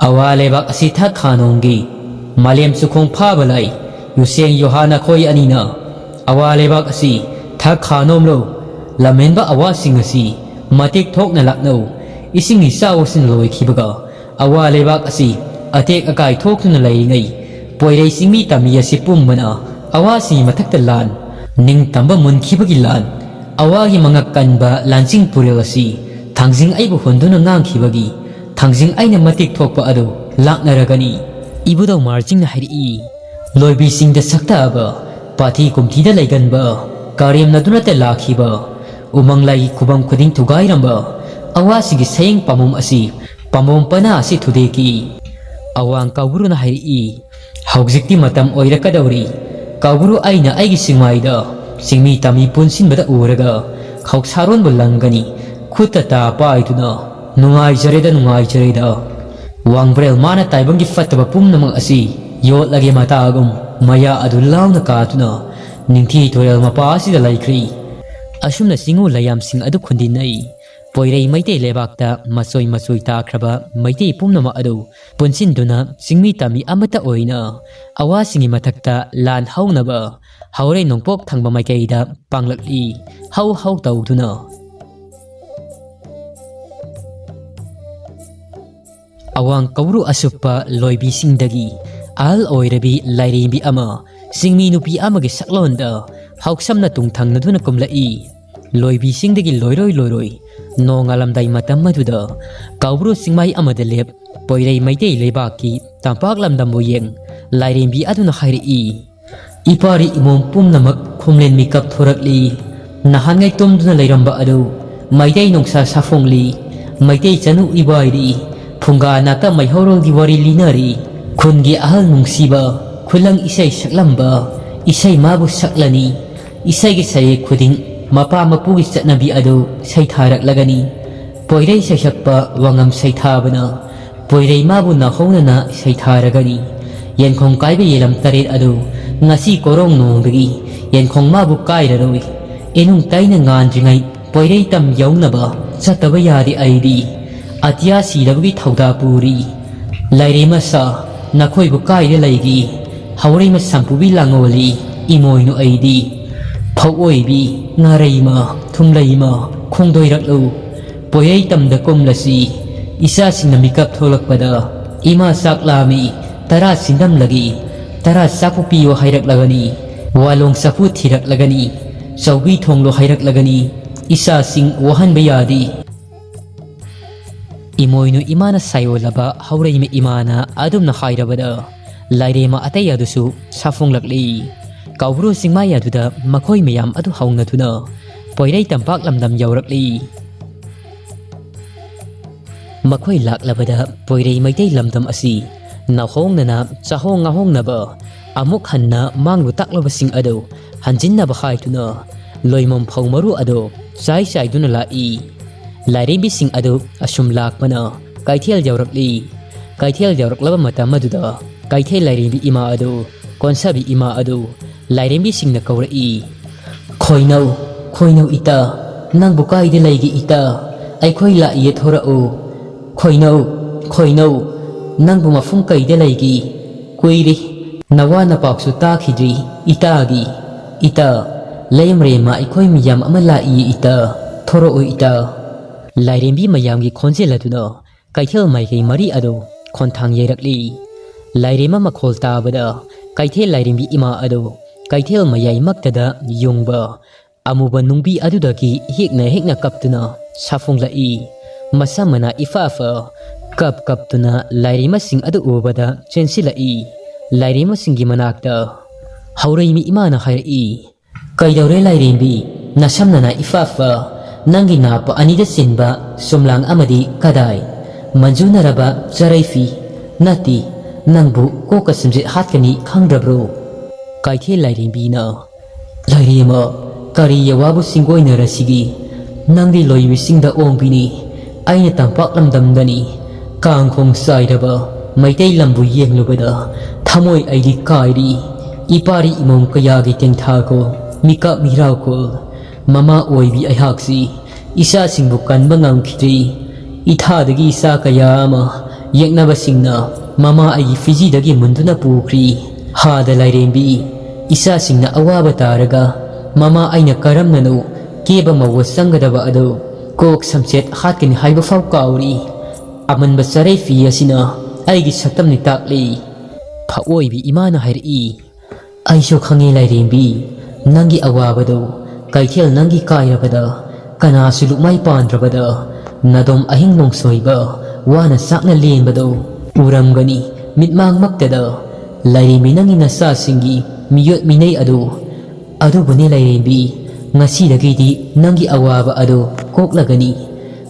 "ꯑꯋꯥ ꯂꯩꯕꯥꯛ ꯑꯁꯤ ꯊꯛ ꯈꯥꯅꯣꯡꯒꯤ ꯃꯥꯂꯦꯝ ꯆꯨꯈꯣꯡ ꯐꯥꯕ ꯂꯩ꯫ ꯌꯨꯁꯦꯡ ꯌꯣꯍꯥ ꯅꯈꯣꯏ ꯑꯅꯤꯅ ꯑꯋꯥ ꯂꯩꯕꯥꯛ ꯑꯁꯤ ꯊꯛ ꯈꯥꯅꯣꯝꯂꯨ꯫ ꯂꯝꯍꯦꯟꯕ ꯑꯋꯥꯁꯤꯡ ꯑꯁꯤ ꯃꯇꯤꯛ ꯊꯣꯛꯅ ꯂꯥꯛꯅꯧ꯫ ꯏꯁꯤꯡ ꯏꯆꯥꯎ ꯑꯁꯤꯅ ꯂꯣꯏꯈꯤꯕꯒ ꯑꯋꯥ ꯂꯩꯕꯥꯛ ꯑꯁꯤ ꯑꯇꯦꯛ ꯑꯀꯥꯏ ꯊꯣꯛꯇꯨꯅ ꯂꯩꯔꯤꯉꯩ ꯄꯣꯏꯔꯩ ꯆꯤꯡꯃꯤ ꯇꯝꯃꯤ ꯑꯁꯤ ꯄꯨꯝꯕꯅ ꯑꯋꯥꯁꯤꯡꯒꯤ ꯃꯊꯛꯇ ꯂꯥꯟ, ꯅꯤꯡꯇꯝꯕ ꯃꯨꯟꯈꯤꯕꯒꯤ ꯂꯥꯟ, ꯑꯋꯥꯒꯤ ꯃꯉꯛ ꯀꯟꯕ ꯂꯥꯟꯆꯤꯡ ꯄꯨꯔꯦꯜ ꯑꯁꯤ ꯊꯥꯡꯖꯤꯡ ꯑꯩꯕꯨ ꯍꯨꯟꯗꯨꯅ ꯉꯥꯡꯈꯤꯕꯒꯤ ꯊꯥꯡꯖꯤꯡ ꯑꯩꯅ ꯃꯇꯤꯛ ꯊꯣꯛꯄ ꯑꯗꯨ ꯂꯥꯛꯅꯔꯒꯅꯤ꯫ ꯏꯕꯨꯙꯧ ꯃꯥꯔꯖꯤꯡꯅ ꯍꯥꯏꯔꯛꯏ, ꯂꯣꯏꯕꯤꯁꯤꯡꯗ ꯁꯛꯇꯥꯕ, ꯄꯥꯊꯤ ꯀꯨꯝꯊꯤꯗ ꯂꯩꯒꯟꯕ, ꯀꯥꯔꯦꯝꯅꯗꯨꯅꯇ ꯂꯥꯛꯈꯤꯕ, ꯎꯃꯪ ꯂꯥꯏꯒꯤ ꯈꯨꯕꯝ ꯈꯨꯗꯤꯡ ꯊꯨꯒꯥꯏꯔꯝꯕ ꯑꯋꯥꯁꯤꯒꯤ ꯁꯌꯦꯡ ꯄꯥꯝꯕꯣꯝ ꯑꯁꯤ, ꯄꯥꯝꯕꯣꯝ ꯄꯅꯥ ꯑꯁꯤ ꯊꯨꯗꯦꯛꯈꯤ꯫ ꯑꯋꯥꯡ ꯀꯧꯕ꯭ꯔꯨꯅ ꯍꯥꯏꯔꯛꯏ, ꯍꯧꯖꯤꯛꯇꯤ ꯃꯇꯝ ꯑꯣꯏꯔꯛꯀꯗꯧꯔꯤ꯫ ꯀꯧꯕ꯭ꯔꯨ ꯑꯩꯅ ꯑꯩꯒꯤ ꯆꯤꯡꯃꯥꯏꯗ ꯆꯤꯡꯃꯤ ꯇꯝꯃꯤ ꯄꯨꯟꯁꯤꯟꯕꯗ ꯎꯔꯒ ꯈꯧꯁꯥꯔꯣꯟꯕꯨ ꯂꯪꯒꯅꯤ꯫ ꯈꯨꯠꯇ ꯇꯥ ꯄꯥꯏꯗꯨꯅ ꯅꯨꯡꯉꯥꯏꯖꯔꯦꯗ, ꯅꯨꯡꯉꯥꯏꯖꯔꯦꯗ꯫ ꯋꯥꯡꯕ꯭ꯔꯦꯜ ꯃꯥꯅ ꯇꯥꯏꯕꯪꯒꯤ ꯐꯠꯇꯕ ꯄꯨꯝꯅꯃꯛ ꯑꯁꯤ ꯌꯣꯠꯂꯒꯦ ꯃꯇꯥꯒꯨꯝ ꯃꯌꯥ ꯑꯗꯨ ꯂꯥꯎꯅ ꯀꯥꯗꯨꯅ ꯅꯤꯡꯊꯤ ꯇꯨꯔꯦꯜ ꯃꯄꯥ ꯑꯁꯤꯗ ꯂꯩꯈ꯭ꯔꯤ꯫ ꯑꯁꯨꯝꯅ ꯆꯤꯡꯉꯨ ꯂꯩꯌꯥꯝꯁꯤꯡ ꯑꯗꯨ ꯈꯨꯟꯗꯤꯟꯅꯩ꯫ ꯄꯣꯏꯔꯩ ꯃꯩꯇꯩ ꯂꯩꯕꯥꯛꯇ ꯃꯆꯣꯏ ꯃꯆꯣꯏ ꯇꯥꯈ꯭ꯔꯕ ꯃꯩꯇꯩ ꯄꯨꯝꯅꯃꯛ ꯑꯗꯨ ꯄꯨꯟꯁꯤꯟꯗꯨꯅ ꯆꯤꯡꯃꯤ ꯇꯝꯃꯤ ꯑꯃꯠꯇ ꯑꯣꯏꯅ ꯑꯋꯥꯁꯤꯡꯒꯤ ꯃꯊꯛꯇ ꯂꯥꯟ ꯍꯧꯅꯕ ꯍꯧꯔꯩ ꯅꯣꯡꯄꯣꯛ ꯊꯪꯕ ꯃꯥꯏꯀꯩꯗ ꯄꯥꯡꯂꯛꯂꯤ꯫ ꯍꯧ ꯍꯧ ꯇꯧꯗꯨꯅ꯫ ꯑꯋꯥꯡ ꯀꯧꯕ꯭ꯔꯨ ꯑꯁꯨꯞꯄ ꯂꯣꯏꯕꯤꯁꯤꯡꯗꯒꯤ ꯑꯍꯜ ꯑꯣꯏꯔꯕꯤ ꯂꯥꯏꯔꯦꯝꯕꯤ ꯑꯃ ꯆꯤꯡꯃꯤ ꯅꯨꯄꯤ ꯑꯃꯒꯤ ꯁꯛꯂꯣꯟꯗ ꯍꯥꯎꯁꯝꯅ ꯇꯨꯡꯊꯪꯅꯗꯨꯅ ꯀꯨꯝꯂꯛꯏ꯫ ꯂꯣꯏꯕꯤꯁꯤꯡꯗꯒꯤ ꯂꯣꯏꯔꯣꯏ ꯂꯣꯏꯔꯣꯏ ꯅꯣꯡꯉꯥꯜꯂꯝꯗꯥꯏ ꯃꯇꯝ ꯑꯗꯨꯗ ꯀꯧꯕ꯭ꯔꯨ ꯆꯤꯡꯃꯥꯏ ꯑꯃꯗ ꯂꯦꯞ ꯄꯣꯏꯔꯩ ꯃꯩꯇꯩ ꯂꯩꯕꯥꯛꯀꯤ ꯇꯝꯄꯥꯛ ꯂꯝꯗꯝꯕꯨ ꯌꯦꯡ ꯂꯥꯏꯔꯦꯝꯕꯤ ꯑꯗꯨꯅ ꯍꯥꯏꯔꯛꯏ, ꯏꯄꯥꯔꯤ ꯏꯃꯣꯝ ꯄꯨꯝꯅꯃꯛ ꯈꯣꯝꯂꯦꯟ ꯃꯤꯀꯞ ꯊꯣꯔꯛꯂꯤ꯫ ꯅꯍꯥꯟꯉꯩ ꯇꯨꯝꯗꯨꯅ ꯂꯩꯔꯝꯕ ꯑꯗꯨ ꯃꯩꯇꯩ ꯅꯨꯡꯁꯥ ꯁꯥꯐꯣꯡꯂꯤ꯫ ꯃꯩꯇꯩ ꯆꯅꯨ ꯏꯕꯥꯏꯔꯤ꯫ ꯐꯨꯡꯒꯥ ꯅꯥꯀ ꯃꯩꯍꯧꯔꯣꯜꯒꯤ ꯋꯥꯔꯤ ꯂꯤꯅꯔꯤ꯫ ꯈꯨꯟꯒꯤ ꯑꯍꯜ ꯅꯨꯡꯁꯤꯕ ꯈꯨꯂꯪ ꯏꯁꯩ ꯁꯛꯂꯝꯕ ꯏꯁꯩ ꯃꯥꯕꯨ ꯁꯛꯂꯅꯤ꯫ ꯏꯁꯩꯒꯤ ꯁꯩꯔꯦꯡ ꯈꯨꯗꯤꯡ ꯃꯄꯥ ꯃꯄꯨꯒꯤ ꯆꯠꯅꯕꯤ ꯑꯗꯨ ꯁꯩꯊꯥꯔꯛꯂꯒꯅꯤ꯫ ꯄꯣꯏꯔꯩ ꯁꯩꯁꯛꯄ ꯋꯥꯉꯝ ꯁꯩꯊꯥꯕꯅ ꯄꯣꯏꯔꯩ ꯃꯥꯕꯨ ꯅꯥꯍꯧꯅꯅ ꯁꯩꯊꯥꯔꯒꯅꯤ꯫ ꯌꯦꯟꯈꯣꯡ ꯀꯥꯏꯕ ꯌꯦꯂꯝ ꯇꯔꯦꯠ ꯑꯗꯨ ꯉꯁꯤ ꯀꯣꯔꯣꯡ ꯅꯣꯡꯗꯒꯤ ꯌꯦꯟꯈꯣꯡ ꯃꯥꯕꯨ ꯀꯥꯏꯔꯔꯣꯏ꯫ ꯏꯅꯨꯡ ꯇꯩꯅ ꯉꯥꯟꯗ꯭ꯔꯤꯉꯩ ꯄꯣꯏꯔꯩ ꯇꯝ ꯌꯧꯅꯕ ꯆꯠꯇꯕ ꯌꯥꯗꯦ ꯑꯩꯗꯤ꯫ ꯑꯇꯤꯌꯥ ꯁꯤꯗꯕꯒꯤ ꯊꯧꯗꯥ ꯄꯨꯔꯤ꯫ ꯂꯥꯏꯔꯦꯝ ꯃꯆꯥ, ꯅꯈꯣꯏꯕꯨ ꯀꯥꯏꯗ ꯂꯩꯒꯦ? ꯍꯧꯔꯩꯃ ꯁꯝꯄꯨꯕꯤ ꯂꯥꯡꯉꯣꯜꯂꯤ, ꯏꯃꯣꯏꯅꯨ ꯑꯩꯗꯤ꯫ ꯐꯧꯑꯣꯏꯕꯤ, ꯉꯥꯔꯩꯃ, ꯊꯨꯝꯂꯩꯃ, ꯈꯣꯡꯗꯣꯏꯔꯛꯂꯨ꯫ ꯄꯣꯏꯔꯩ ꯇꯝꯗ ꯀꯨꯝꯂꯁꯤ꯫ ꯏꯆꯥꯁꯤꯡꯅ ꯃꯤꯀꯞ ꯊꯣꯛꯂꯛꯄꯗ, ꯏꯃꯥ ꯆꯥꯛ ꯂꯥꯝꯃꯤ, ꯇꯔꯥ ꯁꯤꯟꯗꯝꯂꯒꯦ꯫ ꯇꯔꯥ ꯆꯥꯛꯄꯨ ꯄꯤꯌꯣ ꯍꯥꯏꯔꯛꯂꯒꯅꯤ, ꯋꯥꯂꯣꯡ ꯆꯐꯨ ꯊꯤꯔꯛꯂꯒꯅꯤ, ꯆꯧꯒꯤ ꯊꯣꯡꯂꯣ ꯍꯥꯏꯔꯛꯂꯒꯅꯤ, ꯏꯆꯥꯁꯤꯡ ꯋꯥꯍꯟꯕ ꯌꯥꯗꯦ꯫ ꯏꯃꯣꯏꯅꯨ ꯏꯃꯥꯅ ꯁꯥꯏꯑꯣꯜꯂꯕ ꯍꯧꯔꯩꯃ ꯏꯃꯥꯅ ꯑꯗꯨꯝꯅ ꯍꯥꯏꯔꯕꯗ, ꯂꯥꯏꯔꯦꯝꯃ ꯑꯇꯩ ꯑꯗꯨꯁꯨ ꯁꯥꯐꯣꯡꯂꯛꯂꯤ꯫ ꯀꯧꯕ꯭ꯔꯨ ꯆꯤꯡꯃꯥꯏ ꯑꯗꯨꯗ ꯃꯈꯣꯏ ꯃꯌꯥꯝ ꯑꯗꯨ ꯍꯧꯅꯗꯨꯅ ꯄꯣꯏꯔꯩ ꯇꯝꯄꯥꯛ ꯂꯝꯗꯝ ꯌꯧꯔꯛꯂꯤ꯫ ꯃꯈꯣꯏ ꯂꯥꯛꯂꯕꯗ ꯄꯣꯏꯔꯩ ꯃꯩꯇꯩ ꯂꯝꯗꯝ ꯑꯁꯤ ꯅꯥꯍꯣꯡꯅꯅ ꯆꯥꯍꯣꯡ ꯉꯥꯍꯣꯡꯅꯕ, ꯑꯃꯨꯛ ꯍꯟꯅ ꯃꯥꯡꯂꯨ ꯇꯥꯛꯂꯕꯁꯤꯡ ꯑꯗꯨ ꯍꯟꯖꯤꯟꯅꯕ ꯍꯥꯏꯗꯨꯅ ꯂꯣꯏꯃꯝ ꯐꯧ ꯃꯔꯨ ꯑꯗꯨ ꯆꯥꯏ ꯆꯥꯏꯗꯨꯅ ꯂꯥꯛꯏ꯫ ꯂꯥꯏꯔꯦꯝꯕꯤꯁꯤꯡ ꯑꯗꯨ ꯑꯁꯨꯝ ꯂꯥꯛꯄꯅ ꯀꯩꯊꯦꯜ ꯌꯧꯔꯛꯂꯤ꯫ ꯀꯩꯊꯦꯜ ꯌꯧꯔꯛꯂꯕ ꯃꯇꯝ ꯑꯗꯨꯗ ꯀꯩꯊꯦꯜ ꯂꯥꯏꯔꯦꯝꯕꯤ ꯏꯃꯥ ꯑꯗꯨ, ꯀꯣꯟꯁꯥꯕꯤ ꯏꯃꯥ ꯑꯗꯨ ꯂꯥꯏꯔꯦꯝꯕꯤꯁꯤꯡꯅ ꯀꯧꯔꯛꯏ꯫ "ꯈꯣꯏꯅꯧ, ꯈꯣꯏꯅꯧ ꯏꯇꯥ, ꯅꯪꯕꯨ ꯀꯥꯏꯗ ꯂꯩꯒꯦ ꯏꯇꯥ? ꯑꯩꯈꯣꯏ ꯂꯥꯛꯏꯌꯦ, ꯊꯣꯔꯛꯎ꯫ ꯈꯣꯏꯅꯧ, ꯈꯣꯏꯅꯧ, ꯅꯪꯕꯨ ꯃꯐꯝ ꯀꯩꯗ ꯂꯩꯒꯦ? ꯀꯨꯏꯔꯦ ꯅꯋꯥ ꯅꯄꯥꯎꯁꯨ ꯇꯥꯈꯤꯗ꯭ꯔꯤ ꯏꯇꯥꯒꯤ꯫ ꯏꯇꯥ, ꯂꯩꯃꯔꯦꯝꯃ ꯑꯩꯈꯣꯏ ꯃꯤꯌꯥꯝ ꯑꯃ ꯂꯥꯛꯏꯌꯦ ꯏꯇꯥ, ꯊꯣꯔꯛꯎ ꯏꯇꯥ꯫" ꯂꯥꯏꯔꯦꯝꯕꯤ ꯃꯌꯥꯝꯒꯤ ꯈꯣꯟꯖꯦꯜ ꯑꯗꯨꯅ ꯀꯩꯊꯦꯜ ꯃꯥꯏꯀꯩ ꯃꯔꯤ ꯑꯗꯨ ꯈꯣꯟꯊꯥꯡ ꯌꯩꯔꯛꯂꯤ꯫ ꯂꯥꯏꯔꯦꯝꯕ ꯃꯈꯣꯜ ꯇꯥꯕꯗ ꯀꯩꯊꯦꯜ ꯂꯥꯏꯔꯦꯝꯕꯤ ꯏꯃꯥ ꯑꯗꯨ ꯀꯩꯊꯦꯜ ꯃꯌꯥꯏꯃꯛꯇꯗ ꯌꯨꯡꯕ ꯑꯃꯨꯕ ꯅꯨꯡꯕꯤ ꯑꯗꯨꯗꯒꯤ ꯍꯦꯛꯅ ꯍꯦꯛꯅ ꯀꯞꯇꯨꯅ ꯁꯥꯐꯣꯡꯂꯛꯏ꯫ ꯃꯁꯝ ꯃꯅꯥ ꯏꯐꯥ ꯐꯥ ꯀꯞ ꯀꯞꯇꯨꯅ ꯂꯥꯏꯔꯦꯝꯕꯁꯤꯡ ꯑꯗꯨ ꯎꯕꯗ ꯆꯦꯟꯁꯤꯜꯂꯛꯏ꯫ ꯂꯥꯏꯔꯦꯝꯕꯁꯤꯡꯒꯤ ꯃꯅꯥꯛꯇ ꯍꯧꯔꯩꯃꯤ ꯏꯃꯥꯅ ꯍꯥꯏꯔꯛꯏ, "ꯀꯩꯗꯧꯔꯦ ꯂꯥꯏꯔꯦꯝꯕꯤ? ꯅꯁꯝ ꯅꯅꯥ ꯏꯐꯥ ꯐꯥ, ꯅꯪꯒꯤ ꯅꯥꯄ ꯑꯅꯤꯗ ꯆꯤꯟꯕ ꯁꯨꯝꯂꯥꯡ ꯑꯃꯗꯤ ꯀꯗꯥꯏ? ꯃꯟꯖꯨꯅꯔꯕ ꯆꯔꯩ ꯐꯤ? ꯅꯠꯇꯦ, ꯅꯪꯕꯨ ꯀꯣꯛꯀ ꯁꯨꯝꯖꯤꯠ ꯍꯥꯠꯀꯅꯤ ꯈꯪꯗ꯭ꯔꯕ꯭ꯔꯣ?" ꯀꯩꯊꯦꯜ ꯂꯥꯏꯔꯦꯝꯕꯤꯅ, "ꯂꯥꯏꯔꯦꯝꯃ, ꯀꯔꯤ ꯑꯋꯥꯕꯨ ꯁꯤꯡꯒꯣꯏꯅꯔꯁꯤꯒꯦ? ꯅꯪꯗꯤ ꯂꯣꯏꯕꯤꯁꯤꯡꯗ ꯑꯣꯡꯕꯤꯅꯤ, ꯑꯩꯅ ꯇꯝꯄꯥꯛ ꯂꯝꯗꯝꯗꯅꯤ꯫ ꯀꯥꯡꯈꯣꯡ ꯆꯥꯏꯔꯕ ꯃꯩꯇꯩ ꯂꯝꯕꯨ ꯌꯦꯡꯂꯨꯕꯗ ꯊꯃꯣꯏ ꯑꯩꯗꯤ ꯀꯥꯏꯔꯤ꯫ ꯏꯄꯥꯔꯤ ꯏꯃꯣꯝ ꯀꯌꯥꯒꯤ ꯇꯦꯡꯊꯥꯈꯣꯜ, ꯃꯤꯀꯞ ꯃꯤꯔꯥꯎꯈꯣꯜ꯫ ꯃꯃꯥ ꯑꯣꯏꯕꯤ ꯑꯩꯍꯥꯛꯁꯤ ꯏꯆꯥꯁꯤꯡꯕꯨ ꯀꯟꯕ ꯉꯝꯈꯤꯗ꯭ꯔꯤ꯫ ꯏꯊꯥꯗꯒꯤ ꯏꯆꯥ ꯀꯌꯥ ꯑꯃ ꯌꯦꯛꯅꯕꯁꯤꯡꯅ ꯃꯃꯥ ꯑꯩꯒꯤ ꯐꯤꯖꯤꯗꯒꯤ ꯃꯨꯟꯗꯨꯅ ꯄꯨꯈ꯭ꯔꯤ꯫ ꯍꯥꯗ ꯂꯥꯏꯔꯦꯝꯕꯤ, ꯏꯆꯥꯁꯤꯡꯅ ꯑꯋꯥꯕ ꯇꯥꯔꯒ ꯃꯃꯥ ꯑꯩꯅ ꯀꯔꯝꯅꯅꯣ ꯀꯦꯕ ꯃꯧꯕ ꯆꯪꯒꯗꯕ ꯑꯗꯨ ꯀꯣꯛ ꯁꯝꯆꯦꯠ ꯍꯥꯠꯀꯅꯤ ꯍꯥꯏꯕ ꯐꯥꯎ ꯀꯥꯎꯔꯤ꯫ ꯑꯃꯟꯕ ꯆꯔꯩ ꯐꯤ ꯑꯁꯤꯅ ꯑꯩꯒꯤ ꯁꯛꯇꯝꯅꯤ ꯇꯥꯛꯂꯤ꯫ ꯐꯛꯑꯣꯏꯕꯤ ꯏꯃꯥꯅ ꯍꯥꯏꯔꯛꯏ꯫ ꯑꯩꯁꯨ ꯈꯪꯉꯤ ꯂꯥꯏꯔꯦꯝꯕꯤ, ꯅꯪꯒꯤ ꯑꯋꯥꯕꯗꯣ꯫ ꯀꯩꯊꯦꯜ ꯅꯪꯒꯤ ꯀꯥꯏꯔꯕꯗ, ꯀꯅꯥꯁꯨ ꯂꯨꯞꯃꯥꯏ ꯄꯥꯟꯗ꯭ꯔꯕꯗ, ꯅꯥꯗꯣꯝ ꯑꯍꯤꯡ ꯅꯣꯡꯁꯣꯏꯕ, ꯋꯥꯅ ꯆꯥꯛꯅ ꯂꯦꯟꯕꯗꯣ ꯎꯔꯝꯒꯅꯤ ꯃꯤꯠꯃꯥꯡꯃꯛꯇꯗ꯫ ꯂꯥꯏꯔꯦꯝꯕꯤ ꯅꯪꯒꯤ ꯅꯆꯥꯁꯤꯡꯒꯤ ꯃꯤꯑꯣꯠ ꯃꯤꯅꯩ ꯑꯗꯣ꯫ ꯑꯗꯨꯕꯨꯅꯦ ꯂꯥꯏꯔꯦꯝꯕꯤ, ꯉꯁꯤꯗꯒꯤꯗꯤ ꯅꯪꯒꯤ ꯑꯋꯥꯕ ꯑꯗꯣ ꯀꯣꯛꯂꯒꯅꯤ꯫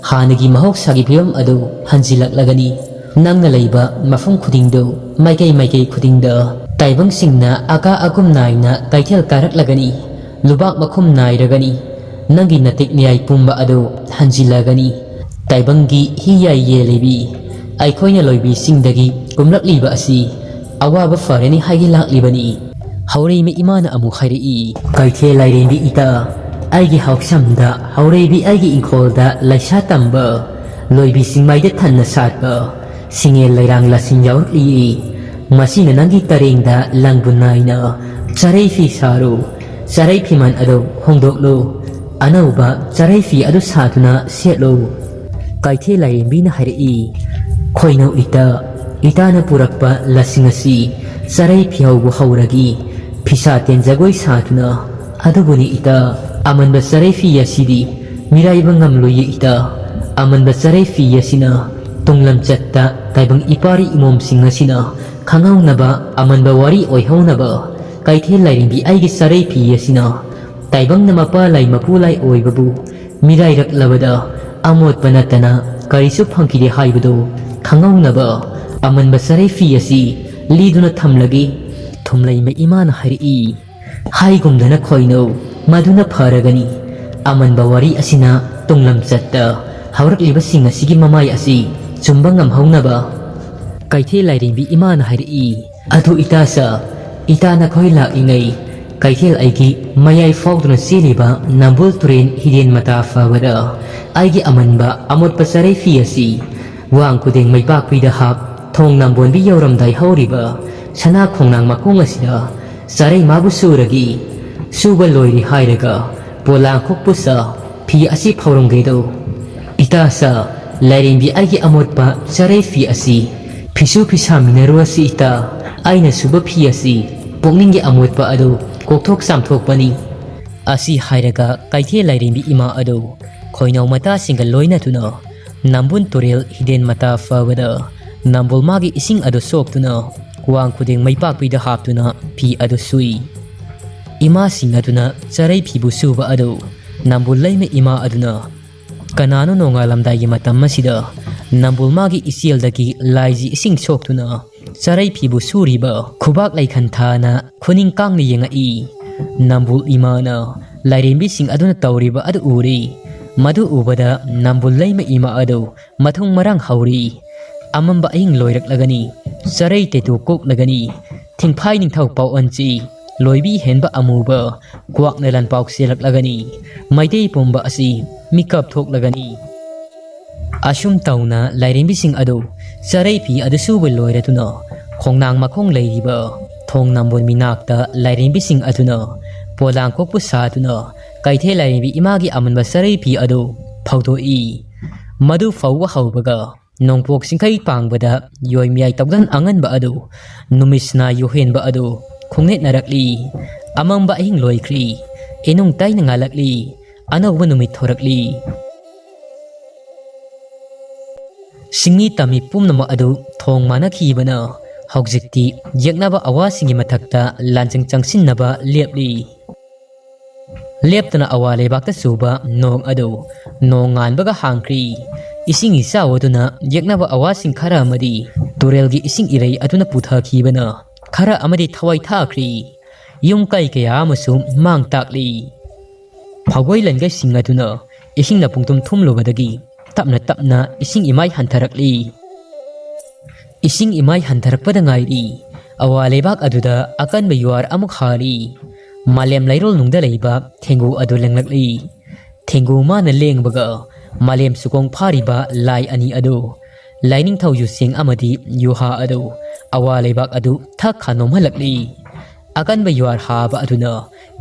ꯍꯥꯟꯅꯒꯤ ꯃꯍꯧꯁꯥꯒꯤ ꯐꯤꯕꯝ ꯑꯗꯨ ꯍꯟꯖꯤꯜꯂꯛꯂꯒꯅꯤ꯫ ꯅꯪꯅ ꯂꯩꯕ ꯃꯐꯝ ꯈꯨꯗꯤꯡꯗꯨ ꯃꯥꯏꯀꯩ ꯃꯥꯏꯀꯩ ꯈꯨꯗꯤꯡꯗ ꯇꯥꯏꯕꯪꯁꯤꯡꯅ ꯑꯀꯥ ꯑꯀꯨꯝ ꯅꯥꯏꯅ ꯀꯩꯊꯦꯜ ꯀꯥꯔꯛꯂꯒꯅꯤ꯫ ꯂꯨꯕꯥꯛ ꯃꯈꯨꯝ ꯅꯥꯏꯔꯒꯅꯤ꯫ ꯅꯪꯒꯤ ꯅꯇꯤꯛ ꯅꯤꯌꯥꯏ ꯄꯨꯝꯕ ꯑꯗꯨ ꯍꯟꯖꯤꯜꯂꯒꯅꯤ꯫ ꯇꯥꯏꯕꯪꯒꯤ ꯍꯤ ꯌꯥꯏ ꯌꯦꯜꯂꯤꯕꯤ ꯑꯩꯈꯣꯏꯅ ꯂꯣꯏꯕꯤꯁꯤꯡꯗꯒꯤ ꯀꯨꯝꯂꯛꯂꯤꯕ ꯑꯁꯤ ꯑꯋꯥꯕ ꯐꯔꯅꯤ ꯍꯥꯏꯒꯦ ꯂꯥꯛꯂꯤꯕꯅꯤ꯫ ꯍꯧꯔꯩꯃ ꯏꯃꯥꯅ ꯑꯃꯨꯛ ꯍꯥꯏꯔꯛꯏ꯫ ꯀꯩꯊꯦꯜ ꯂꯥꯏꯔꯦꯝꯕꯤ ꯏꯇꯥ, ꯑꯩꯒꯤ ꯍꯥꯎꯁꯝꯗ ꯍꯧꯔꯩꯕꯤ ꯑꯩꯒꯤ ꯏꯪꯈꯣꯜꯗ ꯂꯩꯁꯥ ꯇꯝꯕ, ꯂꯣꯏꯕꯤ ꯆꯤꯡꯃꯥꯏꯗ ꯊꯟꯅ ꯁꯥꯠꯄ, ꯁꯤꯡꯉꯦꯜ ꯂꯩꯔꯥꯡ ꯂꯁꯤꯡ ꯌꯥꯎꯔꯛꯂꯤ꯫ ꯃꯁꯤꯅ ꯅꯪꯒꯤ ꯇꯔꯦꯡꯗ ꯂꯪꯕꯨ ꯅꯥꯏꯅ ꯆꯔꯩ ꯐꯤ ꯁꯥꯔꯨ꯫ ꯆꯔꯩ ꯐꯤꯃꯥꯟ ꯑꯗꯨ ꯍꯣꯡꯗꯣꯛꯂꯨ꯫ ꯑꯅꯧꯕ ꯆꯔꯩ ꯐꯤ ꯑꯗꯨ ꯁꯥꯗꯨꯅ ꯁꯦꯠꯂꯨ꯫ ꯀꯩꯊꯦꯜ ꯂꯥꯏꯔꯦꯝꯕꯤꯅ ꯍꯥꯏꯔꯛꯏ, ꯈꯣꯏꯅꯧ ꯏꯇꯥ, ꯏꯇꯥꯅ ꯄꯨꯔꯛꯄ ꯂꯁꯤꯡ ꯑꯁꯤ ꯆꯔꯩ ꯐꯤꯍꯧꯕ ꯍꯧꯔꯒꯤ ꯐꯤꯁꯥ ꯇꯦꯟ ꯖꯒꯣꯏ ꯁꯥꯗꯨꯅ꯫ ꯑꯗꯨꯕꯨꯅꯤ ꯏꯇꯥ, ꯑꯃꯟꯕ ꯆꯔꯩ ꯐꯤ ꯑꯁꯤꯗꯤ ꯃꯤꯔꯥꯏꯕ ꯉꯝꯂꯣꯏꯌꯦ ꯏꯇꯥ꯫ ꯑꯃꯟꯕ ꯆꯔꯩ ꯐꯤ ꯑꯁꯤꯅ ꯇꯨꯡ ꯂꯝꯆꯠꯇ ꯇꯥꯏꯕꯪ ꯏꯄꯥꯔꯤ ꯏꯃꯣꯝꯁꯤꯡ ꯑꯁꯤꯅ ꯈꯪꯍꯧꯅꯕ, ꯑꯃꯟꯕ ꯋꯥꯔꯤ ꯑꯣꯏꯍꯧꯅꯕ꯫ ꯀꯩꯊꯦꯜ ꯂꯥꯏꯔꯦꯝꯕꯤ ꯑꯩꯒꯤ ꯆꯔꯩ ꯐꯤ ꯑꯁꯤꯅ ꯇꯥꯏꯕꯪꯅ ꯃꯄꯥ ꯂꯥꯏ ꯃꯄꯨ ꯂꯥꯏ ꯑꯣꯏꯕꯕꯨ ꯃꯤꯔꯥꯏꯔꯛꯂꯕꯗ ꯑꯃꯣꯠꯄ ꯅꯠꯇꯅ ꯀꯔꯤꯁꯨ ꯐꯪꯈꯤꯗꯦ ꯍꯥꯏꯕꯗꯨ ꯈꯪꯍꯧꯅꯕ ꯑꯃꯟꯕ ꯆꯔꯩ ꯐꯤ ꯑꯁꯤ ꯂꯤꯗꯨꯅ ꯊꯝꯂꯒꯦ꯫ ꯊꯨꯝꯂꯩꯃ ꯏꯃꯥꯅ ꯍꯥꯏꯔꯛꯏ꯫ ꯍꯥꯏꯒꯨꯝꯗꯅ ꯈꯣꯏꯅꯧ, ꯃꯗꯨꯅ ꯐꯔꯒꯅꯤ꯫ ꯑꯃꯟꯕ ꯋꯥꯔꯤ ꯑꯁꯤꯅ ꯇꯨꯡꯂꯝꯆꯠꯇ ꯍꯧꯔꯛꯂꯤꯕꯁꯤꯡ ꯑꯁꯤꯒꯤ ꯃꯃꯥꯏ ꯑꯁꯤ ꯆꯨꯝꯕ ꯉꯝꯍꯧꯅꯕ꯫ ꯀꯩꯊꯦꯜ ꯂꯥꯏꯔꯦꯝꯕꯤ ꯏꯃꯥꯅ ꯍꯥꯏꯔꯛꯏ꯫ ꯑꯗꯨ ꯏꯇꯥꯁ, ꯏꯇꯥ ꯅꯈꯣꯏ ꯂꯥꯛꯂꯤꯉꯩ ꯀꯩꯊꯦꯜ ꯑꯩꯒꯤ ꯃꯌꯥꯏ ꯐꯥꯎꯗꯨꯅ ꯆꯦꯜꯂꯤꯕ ꯅꯝꯕꯨꯜ ꯇꯨꯔꯦꯟ ꯍꯤꯔꯦꯟ ꯃꯇꯥ ꯐꯥꯕꯗ ꯑꯩꯒꯤ ꯑꯃꯟꯕ ꯑꯃꯣꯠꯄ ꯆꯔꯩ ꯐꯤ ꯑꯁꯤ ꯋꯥꯡ ꯈꯨꯗꯦꯡ ꯃꯩꯄꯥꯛꯄꯤꯗ ꯍꯥꯞ ꯊꯣꯡ ꯅꯝꯕꯣꯟꯕꯤ ꯌꯧꯔꯝꯗꯥꯏ ꯍꯧꯔꯤꯕ ꯁꯅꯥ ꯈꯣꯡꯅꯥꯡ ꯃꯈꯣꯡ ꯑꯁꯤꯗ ꯆꯔꯩ ꯃꯥꯕꯨ ꯁꯨꯔꯒꯤ ꯁꯨꯕ ꯂꯣꯏꯔꯦ ꯍꯥꯏꯔꯒ ꯄꯣꯂꯥꯡ ꯈꯣꯛꯄꯨꯁ ꯐꯤ ꯑꯁꯤ ꯐꯧꯔꯝꯒꯦꯗꯧ꯫ ꯏꯇꯥꯁ, ꯂꯥꯏꯔꯦꯝꯕꯤ ꯑꯩꯒꯤ ꯑꯃꯣꯠꯄ ꯆꯔꯩ ꯐꯤ ꯑꯁꯤ ꯐꯤꯁꯨ ꯐꯤꯁꯥꯃꯤꯟꯅꯔꯨ ꯑꯁꯤ ꯏꯇꯥ, ꯑꯩꯅ ꯁꯨꯕ ꯐꯤ ꯑꯁꯤ ꯄꯨꯛꯅꯤꯡꯒꯤ ꯑꯃꯣꯠꯄ ꯑꯗꯨ ꯀꯣꯛꯊꯣꯛ ꯆꯥꯝꯊꯣꯛꯄꯅꯤ꯫ ꯑꯁꯤ ꯍꯥꯏꯔꯒ ꯀꯩꯊꯦꯜ ꯂꯥꯏꯔꯦꯝꯕꯤ ꯏꯃꯥ ꯑꯗꯨ ꯈꯣꯏꯅꯥꯎ ꯃꯇꯥꯁꯤꯡꯒ ꯂꯣꯏꯅꯗꯨꯅ ꯅꯝꯕꯨꯜ ꯇꯨꯔꯦꯜ ꯍꯤꯗꯦꯟ ꯃꯇꯥ ꯐꯥꯎꯕꯗ ꯅꯝꯕꯨꯜ ꯃꯥꯒꯤ ꯏꯁꯤꯡ ꯑꯗꯨ ꯁꯣꯛꯇꯨꯅ ꯋꯥꯡ ꯈꯨꯗꯦꯡ ꯃꯩꯄꯥꯛꯄꯤꯗ ꯍꯥꯞꯇꯨꯅ ꯐꯤ ꯑꯗꯨ ꯁꯨꯏ꯫ ꯏꯃꯥꯁꯤꯡ ꯑꯗꯨꯅ ꯆꯔꯩ ꯐꯤꯕꯨ ꯁꯨꯕ ꯑꯗꯨ ꯅꯝꯕꯨꯜ ꯂꯩꯃ ꯏꯃꯥ ꯑꯗꯨꯅ ꯀꯅꯥꯅꯣ ꯅꯣꯡꯉꯥꯜꯂꯝꯗꯥꯏꯒꯤ ꯃꯇꯝ ꯑꯁꯤꯗ ꯅꯝꯕꯨꯜ ꯃꯥꯒꯤ ꯏꯆꯦꯜꯗꯒꯤ ꯂꯥꯏꯖꯤ ꯏꯁꯤꯡ ꯁꯣꯛꯇꯨꯅ ꯆꯔꯩ ꯐꯤꯕꯨ ꯁꯨꯔꯤꯕ ꯈꯨꯕꯥꯛ ꯂꯩꯈꯟ ꯊꯥꯅ ꯈꯨꯅꯤꯡ ꯀꯥꯡꯅ ꯌꯦꯡꯉꯛꯏ꯫ ꯅꯝꯕꯨꯜ ꯏꯃꯥꯅ ꯂꯥꯏꯔꯦꯝꯕꯤꯁꯤꯡ ꯑꯗꯨꯅ ꯇꯧꯔꯤꯕ ꯑꯗꯨ ꯎꯔꯤ꯫ ꯃꯗꯨ ꯎꯕꯗ ꯅꯝꯕꯨꯜ ꯂꯩꯃ ꯏꯃꯥ ꯑꯗꯨ ꯃꯊꯨꯡ ꯃꯔꯥꯡ ꯍꯧꯔꯤ꯫ ꯑꯃꯝꯕ ꯑꯍꯤꯡ ꯂꯣꯏꯔꯛꯂꯒꯅꯤ, ꯆꯔꯩ ꯇꯦꯇꯨ ꯀꯣꯛꯂꯒꯅꯤ, ꯊꯤꯡꯐꯥꯏ ꯅꯤꯡꯊꯧ ꯄꯥꯎ ꯑꯟꯆꯤ, ꯂꯣꯏꯕꯤ ꯍꯦꯟꯕ ꯑꯃꯨꯕ, ꯀ꯭ꯋꯥꯛꯅ ꯂꯥꯟꯄꯥꯎ ꯆꯦꯜꯂꯛꯂꯒꯅꯤ, ꯃꯩꯇꯩ ꯄꯨꯝꯕ ꯑꯁꯤ ꯃꯤꯀꯞ ꯊꯣꯛꯂꯒꯅꯤ꯫ ꯑꯁꯨꯝ ꯇꯧꯅ ꯂꯥꯏꯔꯦꯝꯕꯤꯁꯤꯡ ꯑꯗꯨ ꯆꯔꯩ ꯐꯤ ꯑꯗꯨ ꯁꯨꯕ ꯂꯣꯏꯔꯗꯨꯅ ꯈꯣꯡꯅꯥꯡ ꯃꯈꯣꯡ ꯂꯩꯔꯤꯕ ꯊꯣꯡ ꯅꯝꯕꯣꯜ ꯃꯤꯅꯥꯛꯇ ꯂꯥꯏꯔꯦꯝꯕꯤꯁꯤꯡ ꯑꯗꯨꯅ ꯄꯣꯂꯥꯡ ꯀꯣꯛꯄ ꯁꯥꯗꯨꯅ ꯀꯩꯊꯦꯜ ꯂꯥꯏꯔꯦꯝꯕꯤ ꯏꯃꯥꯒꯤ ꯑꯃꯟꯕ ꯆꯔꯩ ꯐꯤ ꯑꯗꯨ ꯐꯧꯗꯣꯛꯏ꯫ ꯃꯗꯨ ꯐꯧꯕ ꯍꯧꯕꯒ ꯅꯣꯡꯄꯣꯛ ꯆꯤꯡꯈꯩ ꯄꯥꯡꯕꯗ ꯌꯣꯏꯃꯤꯌꯥꯏ ꯇꯧꯗꯟ ꯑꯉꯟꯕ ꯑꯗꯨ, ꯅꯨꯃꯤꯠꯁꯤꯅ ꯌꯨꯍꯦꯟꯕ ꯑꯗꯨ ꯈꯣꯡꯅꯦꯠꯅꯔꯛꯂꯤ꯫ ꯑꯃꯝꯕ ꯑꯍꯤꯡ ꯂꯣꯏꯈ꯭ꯔꯤ꯫ ꯏꯅꯨꯡ ꯇꯩꯅ ꯉꯥꯜꯂꯛꯂꯤ꯫ ꯑꯅꯧꯕ ꯅꯨꯃꯤꯠ ꯊꯣꯔꯛꯂꯤ꯫ ꯁꯤꯡꯃꯤ ꯇꯝꯃꯤ ꯄꯨꯝꯅꯃꯛ ꯑꯗꯨ ꯊꯣꯡ ꯃꯥꯟꯅꯈꯤꯕꯅ ꯍꯧꯖꯤꯛꯇꯤ ꯌꯦꯛꯅꯕ ꯑꯋꯥꯁꯤꯡꯒꯤ ꯃꯊꯛꯇ ꯂꯥꯟꯖꯪ ꯆꯪꯁꯤꯟꯅꯕ ꯂꯦꯞꯂꯤ꯫ ꯂꯦꯞꯇꯅ ꯑꯋꯥ ꯂꯩꯕꯥꯛꯇ ꯆꯨꯕ ꯅꯣꯡ ꯑꯗꯨ ꯅꯣꯡ ꯉꯥꯟꯕꯒ ꯍꯥꯡꯈ꯭ꯔꯤ꯫ ꯏꯁꯤꯡ ꯏꯆꯥꯎ ꯑꯗꯨꯅ ꯌꯦꯛꯅꯕ ꯑꯋꯥꯁꯤꯡ ꯈꯔ ꯑꯃꯗꯤ ꯇꯨꯔꯦꯜꯒꯤ ꯏꯁꯤꯡ ꯏꯔꯩ ꯑꯗꯨꯅ ꯄꯨꯊꯈꯤꯕꯅ ꯈꯔ ꯑꯃꯗꯤ ꯊꯋꯥꯏ ꯊꯥꯈ꯭ꯔꯤ꯫ ꯌꯨꯝ ꯀꯩ ꯀꯌꯥ ꯑꯃꯁꯨ ꯃꯥꯡ ꯇꯥꯛꯂꯤ꯫ ꯐꯧꯒꯣꯏ ꯂꯟꯒꯩꯁꯤꯡ ꯑꯗꯨꯅ ꯏꯁꯤꯡꯅ ꯄꯨꯡꯊꯨꯝ ꯊꯨꯝꯂꯨꯕꯗꯒꯤ ꯇꯞꯅ ꯇꯞꯅ ꯏꯁꯤꯡ ꯏꯃꯥꯏ ꯍꯟꯊꯔꯛꯂꯤ꯫ ꯏꯁꯤꯡ ꯏꯃꯥꯏ ꯍꯟꯊꯔꯛꯄꯗ ꯉꯥꯏꯔꯤ꯫ ꯑꯋꯥ ꯂꯩꯕꯥꯛ ꯑꯗꯨꯗ ꯑꯀꯟꯕ ꯌꯨꯍꯥꯔ ꯑꯃꯨꯛ ꯍꯥꯔꯤ꯫ ꯃꯥꯂꯦꯝ ꯂꯩꯔꯣꯜ ꯅꯨꯡꯗ ꯂꯩꯕ ꯊꯦꯡꯒꯨ ꯑꯗꯨ ꯂꯦꯡꯂꯛꯂꯤ꯫ ꯊꯦꯡꯒꯨ ꯃꯥꯅ ꯂꯦꯡꯕꯒ ꯃꯥꯂꯦꯝ ꯁꯨꯒꯣꯡ ꯐꯥꯔꯤꯕ ꯂꯥꯏ ꯑꯅꯤ ꯑꯗꯨ, ꯂꯥꯏꯅꯤꯡꯊꯧ ꯌꯨꯆꯦꯡ ꯑꯃꯗꯤ ꯌꯨꯍꯥ ꯑꯗꯨ ꯑꯋꯥ ꯂꯩꯕꯥꯛ ꯑꯗꯨ ꯊꯛ ꯈꯥ ꯅꯣꯝꯍꯜꯂꯛꯂꯤ꯫ ꯑꯀꯟꯕ ꯌꯨꯍꯥꯔ ꯍꯥꯕ ꯑꯗꯨꯅ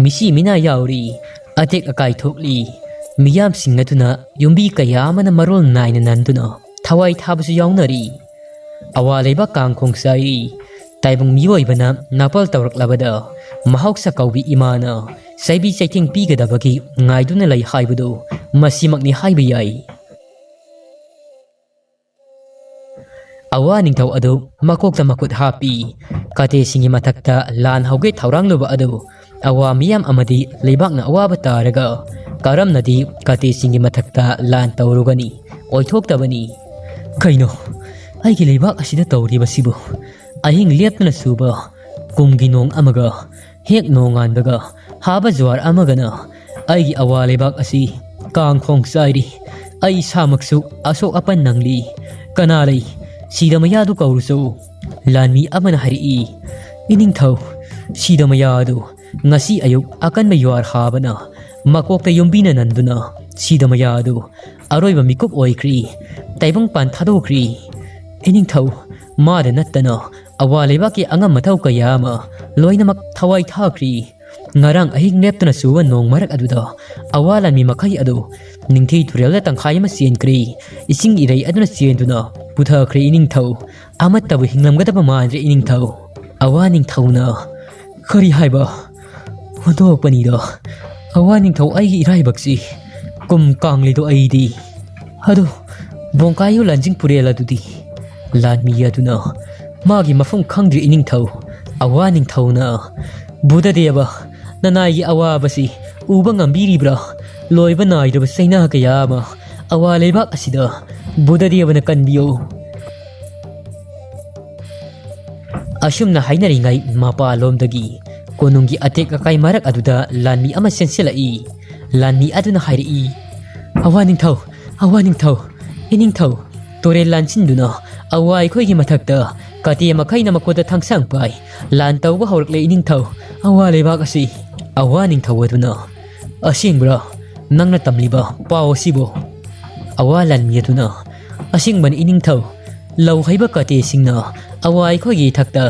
ꯃꯤꯁꯤ ꯃꯤꯅꯥ ꯌꯥꯎꯔꯤ꯫ ꯑꯇꯦꯛ ꯑꯀꯥꯏ ꯊꯣꯛꯂꯤ꯫ ꯃꯤꯌꯥꯝꯁꯤꯡ ꯑꯗꯨꯅ ꯌꯨꯝꯕꯤ ꯀꯌꯥ ꯑꯃꯅ ꯃꯔꯣꯜ ꯅꯥꯏꯅ ꯅꯟꯗꯨꯅ ꯊꯋꯥꯏ ꯊꯥꯕꯁꯨ ꯌꯥꯎꯅꯔꯤ꯫ ꯑꯋꯥ ꯂꯩꯕꯥꯛ ꯀꯥꯡꯈꯣꯡ ꯆꯥꯏꯔꯤ꯫ ꯇꯥꯏꯕꯪ ꯃꯤꯑꯣꯏꯕꯅ ꯅꯥꯄꯜ ꯇꯧꯔꯛꯂꯕꯗ ꯃꯍꯧꯁꯥ ꯀꯧꯕꯤ ꯏꯃꯥꯅ ꯆꯩꯕꯤ ꯆꯩꯊꯦꯡ ꯄꯤꯒꯗꯕꯒꯤ ꯉꯥꯏꯗꯨꯅ ꯂꯩ ꯍꯥꯏꯕꯗꯨ ꯃꯁꯤꯃꯛꯅꯤ ꯍꯥꯏꯕ ꯌꯥꯏ꯫ ꯑꯋꯥ ꯅꯤꯡꯊꯧ ꯑꯗꯨ ꯃꯀꯣꯛꯇ ꯃꯈꯨꯠ ꯍꯥꯞꯄꯤ꯫ ꯀꯥꯇꯦꯁꯤꯡꯒꯤ ꯃꯊꯛꯇ ꯂꯥꯟ ꯍꯧꯒꯦ ꯊꯧꯔꯥꯡꯂꯨꯕ ꯑꯗꯨ ꯑꯋꯥ ꯃꯤꯌꯥꯝ ꯑꯃꯗꯤ ꯂꯩꯕꯥꯛꯅ ꯑꯋꯥꯕ ꯇꯥꯔꯒ ꯀꯔꯝꯅꯗꯤ ꯀꯥꯇꯦꯁꯤꯡꯒꯤ ꯃꯊꯛꯇ ꯂꯥꯟ ꯇꯧꯔꯨꯒꯅꯤ? ꯑꯣꯏꯊꯣꯛꯇꯕꯅꯤ꯫ ꯀꯩꯅꯣ, ꯑꯩꯒꯤ ꯂꯩꯕꯥꯛ ꯑꯁꯤꯗ ꯇꯧꯔꯤꯕꯁꯤꯕꯨ? ꯑꯍꯤꯡ ꯂꯦꯞꯇꯅ ꯆꯨꯕ ꯀꯨꯝꯒꯤ ꯅꯣꯡ ꯑꯃꯒ ꯍꯦꯛ ꯅꯣꯡꯉꯥꯟꯕꯒ ꯍꯥꯕ ꯖꯨꯋꯥꯔ ꯑꯃꯒꯅ ꯑꯩꯒꯤ ꯑꯋꯥ ꯂꯩꯕꯥꯛ ꯑꯁꯤ ꯀꯥꯡꯈꯣꯡ ꯆꯥꯏꯔꯤ꯫ ꯑꯩ ꯏꯁꯥꯃꯛꯁꯨ ꯑꯁꯣꯛ ꯑꯄꯟ ꯅꯪꯂꯤ꯫ ꯀꯅꯥ ꯂꯩ? ꯁꯤꯗꯃꯌꯥꯗꯨ ꯀꯧꯔꯨꯆꯣ꯫ ꯂꯥꯟꯃꯤ ꯑꯃꯅ ꯍꯥꯏꯔꯛꯏ, "ꯏꯅꯤꯡꯊꯧ, ꯁꯤꯗꯃꯌꯥ ꯑꯗꯨ ꯉꯁꯤ ꯑꯌꯨꯛ ꯑꯀꯟꯕ ꯌꯨꯍꯥꯔ ꯍꯥꯕꯅ ꯃꯀꯣꯛꯇ ꯌꯨꯝꯕꯤꯅ ꯅꯟꯗꯨꯅ ꯁꯤꯗꯃꯌꯥ ꯑꯗꯨ ꯑꯔꯣꯏꯕ ꯃꯤꯀꯨꯞ ꯑꯣꯏꯈ꯭ꯔꯤ꯫ ꯇꯥꯏꯕꯪꯄꯥꯟ ꯊꯥꯗꯣꯛꯈ꯭ꯔꯤ꯫ ꯏꯅꯤꯡꯊꯧ, ꯃꯥꯗ ꯅꯠꯇꯅ ꯑꯋꯥ ꯂꯩꯕꯥꯛꯀꯤ ꯑꯉꯝ ꯑꯊꯧ ꯀꯌꯥ ꯑꯃ ꯂꯣꯏꯅꯃꯛ ꯊꯋꯥꯏ ꯊꯥꯈ꯭ꯔꯤ꯫ ꯉꯔꯥꯡ ꯑꯍꯤꯡ ꯂꯦꯞꯇꯅ ꯆꯨꯕ ꯅꯣꯡ ꯃꯔꯛ ꯑꯗꯨꯗ ꯑꯋꯥ ꯂꯥꯟꯃꯤ ꯃꯈꯩ ꯑꯗꯨ ꯅꯤꯡꯊꯤ ꯇꯨꯔꯦꯜꯗ ꯇꯪꯈꯥꯏ ꯑꯃ ꯆꯦꯟꯈ꯭ꯔꯦ꯫ ꯏꯁꯤꯡ ꯏꯔꯩ ꯑꯗꯨꯅ ꯆꯦꯟꯗꯨꯅ ꯄꯨꯊꯈ꯭ꯔꯦ ꯏꯅꯤꯡꯊꯧ꯫ ꯑꯃꯠꯇꯕꯨ ꯍꯤꯡꯂꯝꯒꯗꯕ ꯃꯥꯟꯗ꯭ꯔꯦ ꯏꯅꯤꯡꯊꯧ꯫" ꯑꯋꯥ ꯅꯤꯡꯊꯧꯅ, "ꯀꯔꯤ ꯍꯥꯏꯕ? ꯑꯣꯟꯊꯣꯛꯄꯅꯤꯗꯣ꯫ ꯑꯋꯥ ꯅꯤꯡꯊꯧ, ꯑꯩꯒꯤ ꯏꯔꯥꯏꯕꯛꯁꯤ ꯀꯨꯝ ꯀꯥꯡꯂꯤꯗꯣ ꯑꯩꯗꯤ꯫ ꯑꯗꯨ ꯕꯣꯡꯀꯥꯏꯌꯨ ꯂꯥꯟꯖꯤꯡ ꯄꯨꯔꯦꯜ ꯑꯗꯨꯗꯤ?" ꯂꯥꯟꯃꯤ ꯑꯗꯨꯅ, "ꯃꯥꯒꯤ ꯃꯐꯝ ꯈꯪꯗ꯭ꯔꯤ ꯏꯅꯤꯡꯊꯧ꯫" ꯑꯋꯥ ꯅꯤꯡꯊꯧꯅ, "ꯕꯨꯙꯗꯦꯕ, ꯅꯅꯥꯏꯒꯤ ꯑꯋꯥꯕꯁꯤ ꯎꯕ ꯉꯝꯕꯤꯔꯤꯕ꯭ꯔꯥ? ꯂꯣꯏꯕ ꯅꯥꯏꯗꯕ ꯆꯩꯅꯥ ꯀꯌꯥ ꯑꯃ ꯑꯋꯥ ꯂꯩꯕꯥꯛ ꯑꯁꯤꯗ ꯕꯨꯙꯗꯦꯕꯅ ꯀꯟꯕꯤꯌꯨ꯫" ꯑꯁꯨꯝꯅ ꯍꯥꯏꯅꯔꯤꯉꯩ ꯃꯄꯥꯂꯣꯝꯗꯒꯤ ꯀꯣꯅꯨꯡꯒꯤ ꯑꯇꯦꯛ ꯑꯀꯥꯏ ꯃꯔꯛ ꯑꯗꯨꯗ ꯂꯥꯟꯃꯤ ꯑꯃ ꯆꯦꯟꯁꯤꯜꯂꯛꯏ꯫ ꯂꯥꯟꯃꯤ ꯑꯗꯨꯅ ꯍꯥꯏꯔꯛꯏ, "ꯑꯋꯥ ꯅꯤꯡꯊꯧ, ꯑꯋꯥ ꯅꯤꯡꯊꯧ, ꯏꯅꯤꯡꯊꯧ, ꯇꯨꯔꯦꯜ ꯂꯥꯟꯁꯤꯟꯗꯨꯅ ꯑꯋꯥ ꯑꯩꯈꯣꯏꯒꯤ ꯃꯊꯛꯇ ꯀꯥꯇꯦ ꯃꯈꯩꯅ ꯃꯈꯨꯠꯇ ꯊꯥꯡꯁꯥꯡ ꯄꯥꯏ꯫ ꯂꯥꯟ ꯇꯧꯕ ꯍꯧꯔꯛꯂꯦ ꯏꯅꯤꯡꯊꯧ꯫ ꯑꯋꯥ ꯂꯩꯕꯥꯛ ꯑꯁꯤ꯫" ꯑꯋꯥ ꯅꯤꯡꯊꯧ ꯑꯗꯨꯅ, "ꯑꯁꯦꯡꯕ꯭ꯔꯥ ꯅꯪꯅ ꯇꯝꯂꯤꯕ ꯄꯥꯎ ꯑꯁꯤꯕꯨ?" ꯑꯋꯥ ꯂꯥꯟꯃꯤ ꯑꯗꯨꯅ, "ꯑꯁꯦꯡꯕꯅꯤ ꯏꯅꯤꯡꯊꯧ, ꯂꯧ ꯍꯩꯕ ꯀꯥꯇꯦꯁꯤꯡꯅ ꯑꯋꯥ ꯑꯩꯈꯣꯏꯒꯤ ꯏꯊꯛꯇ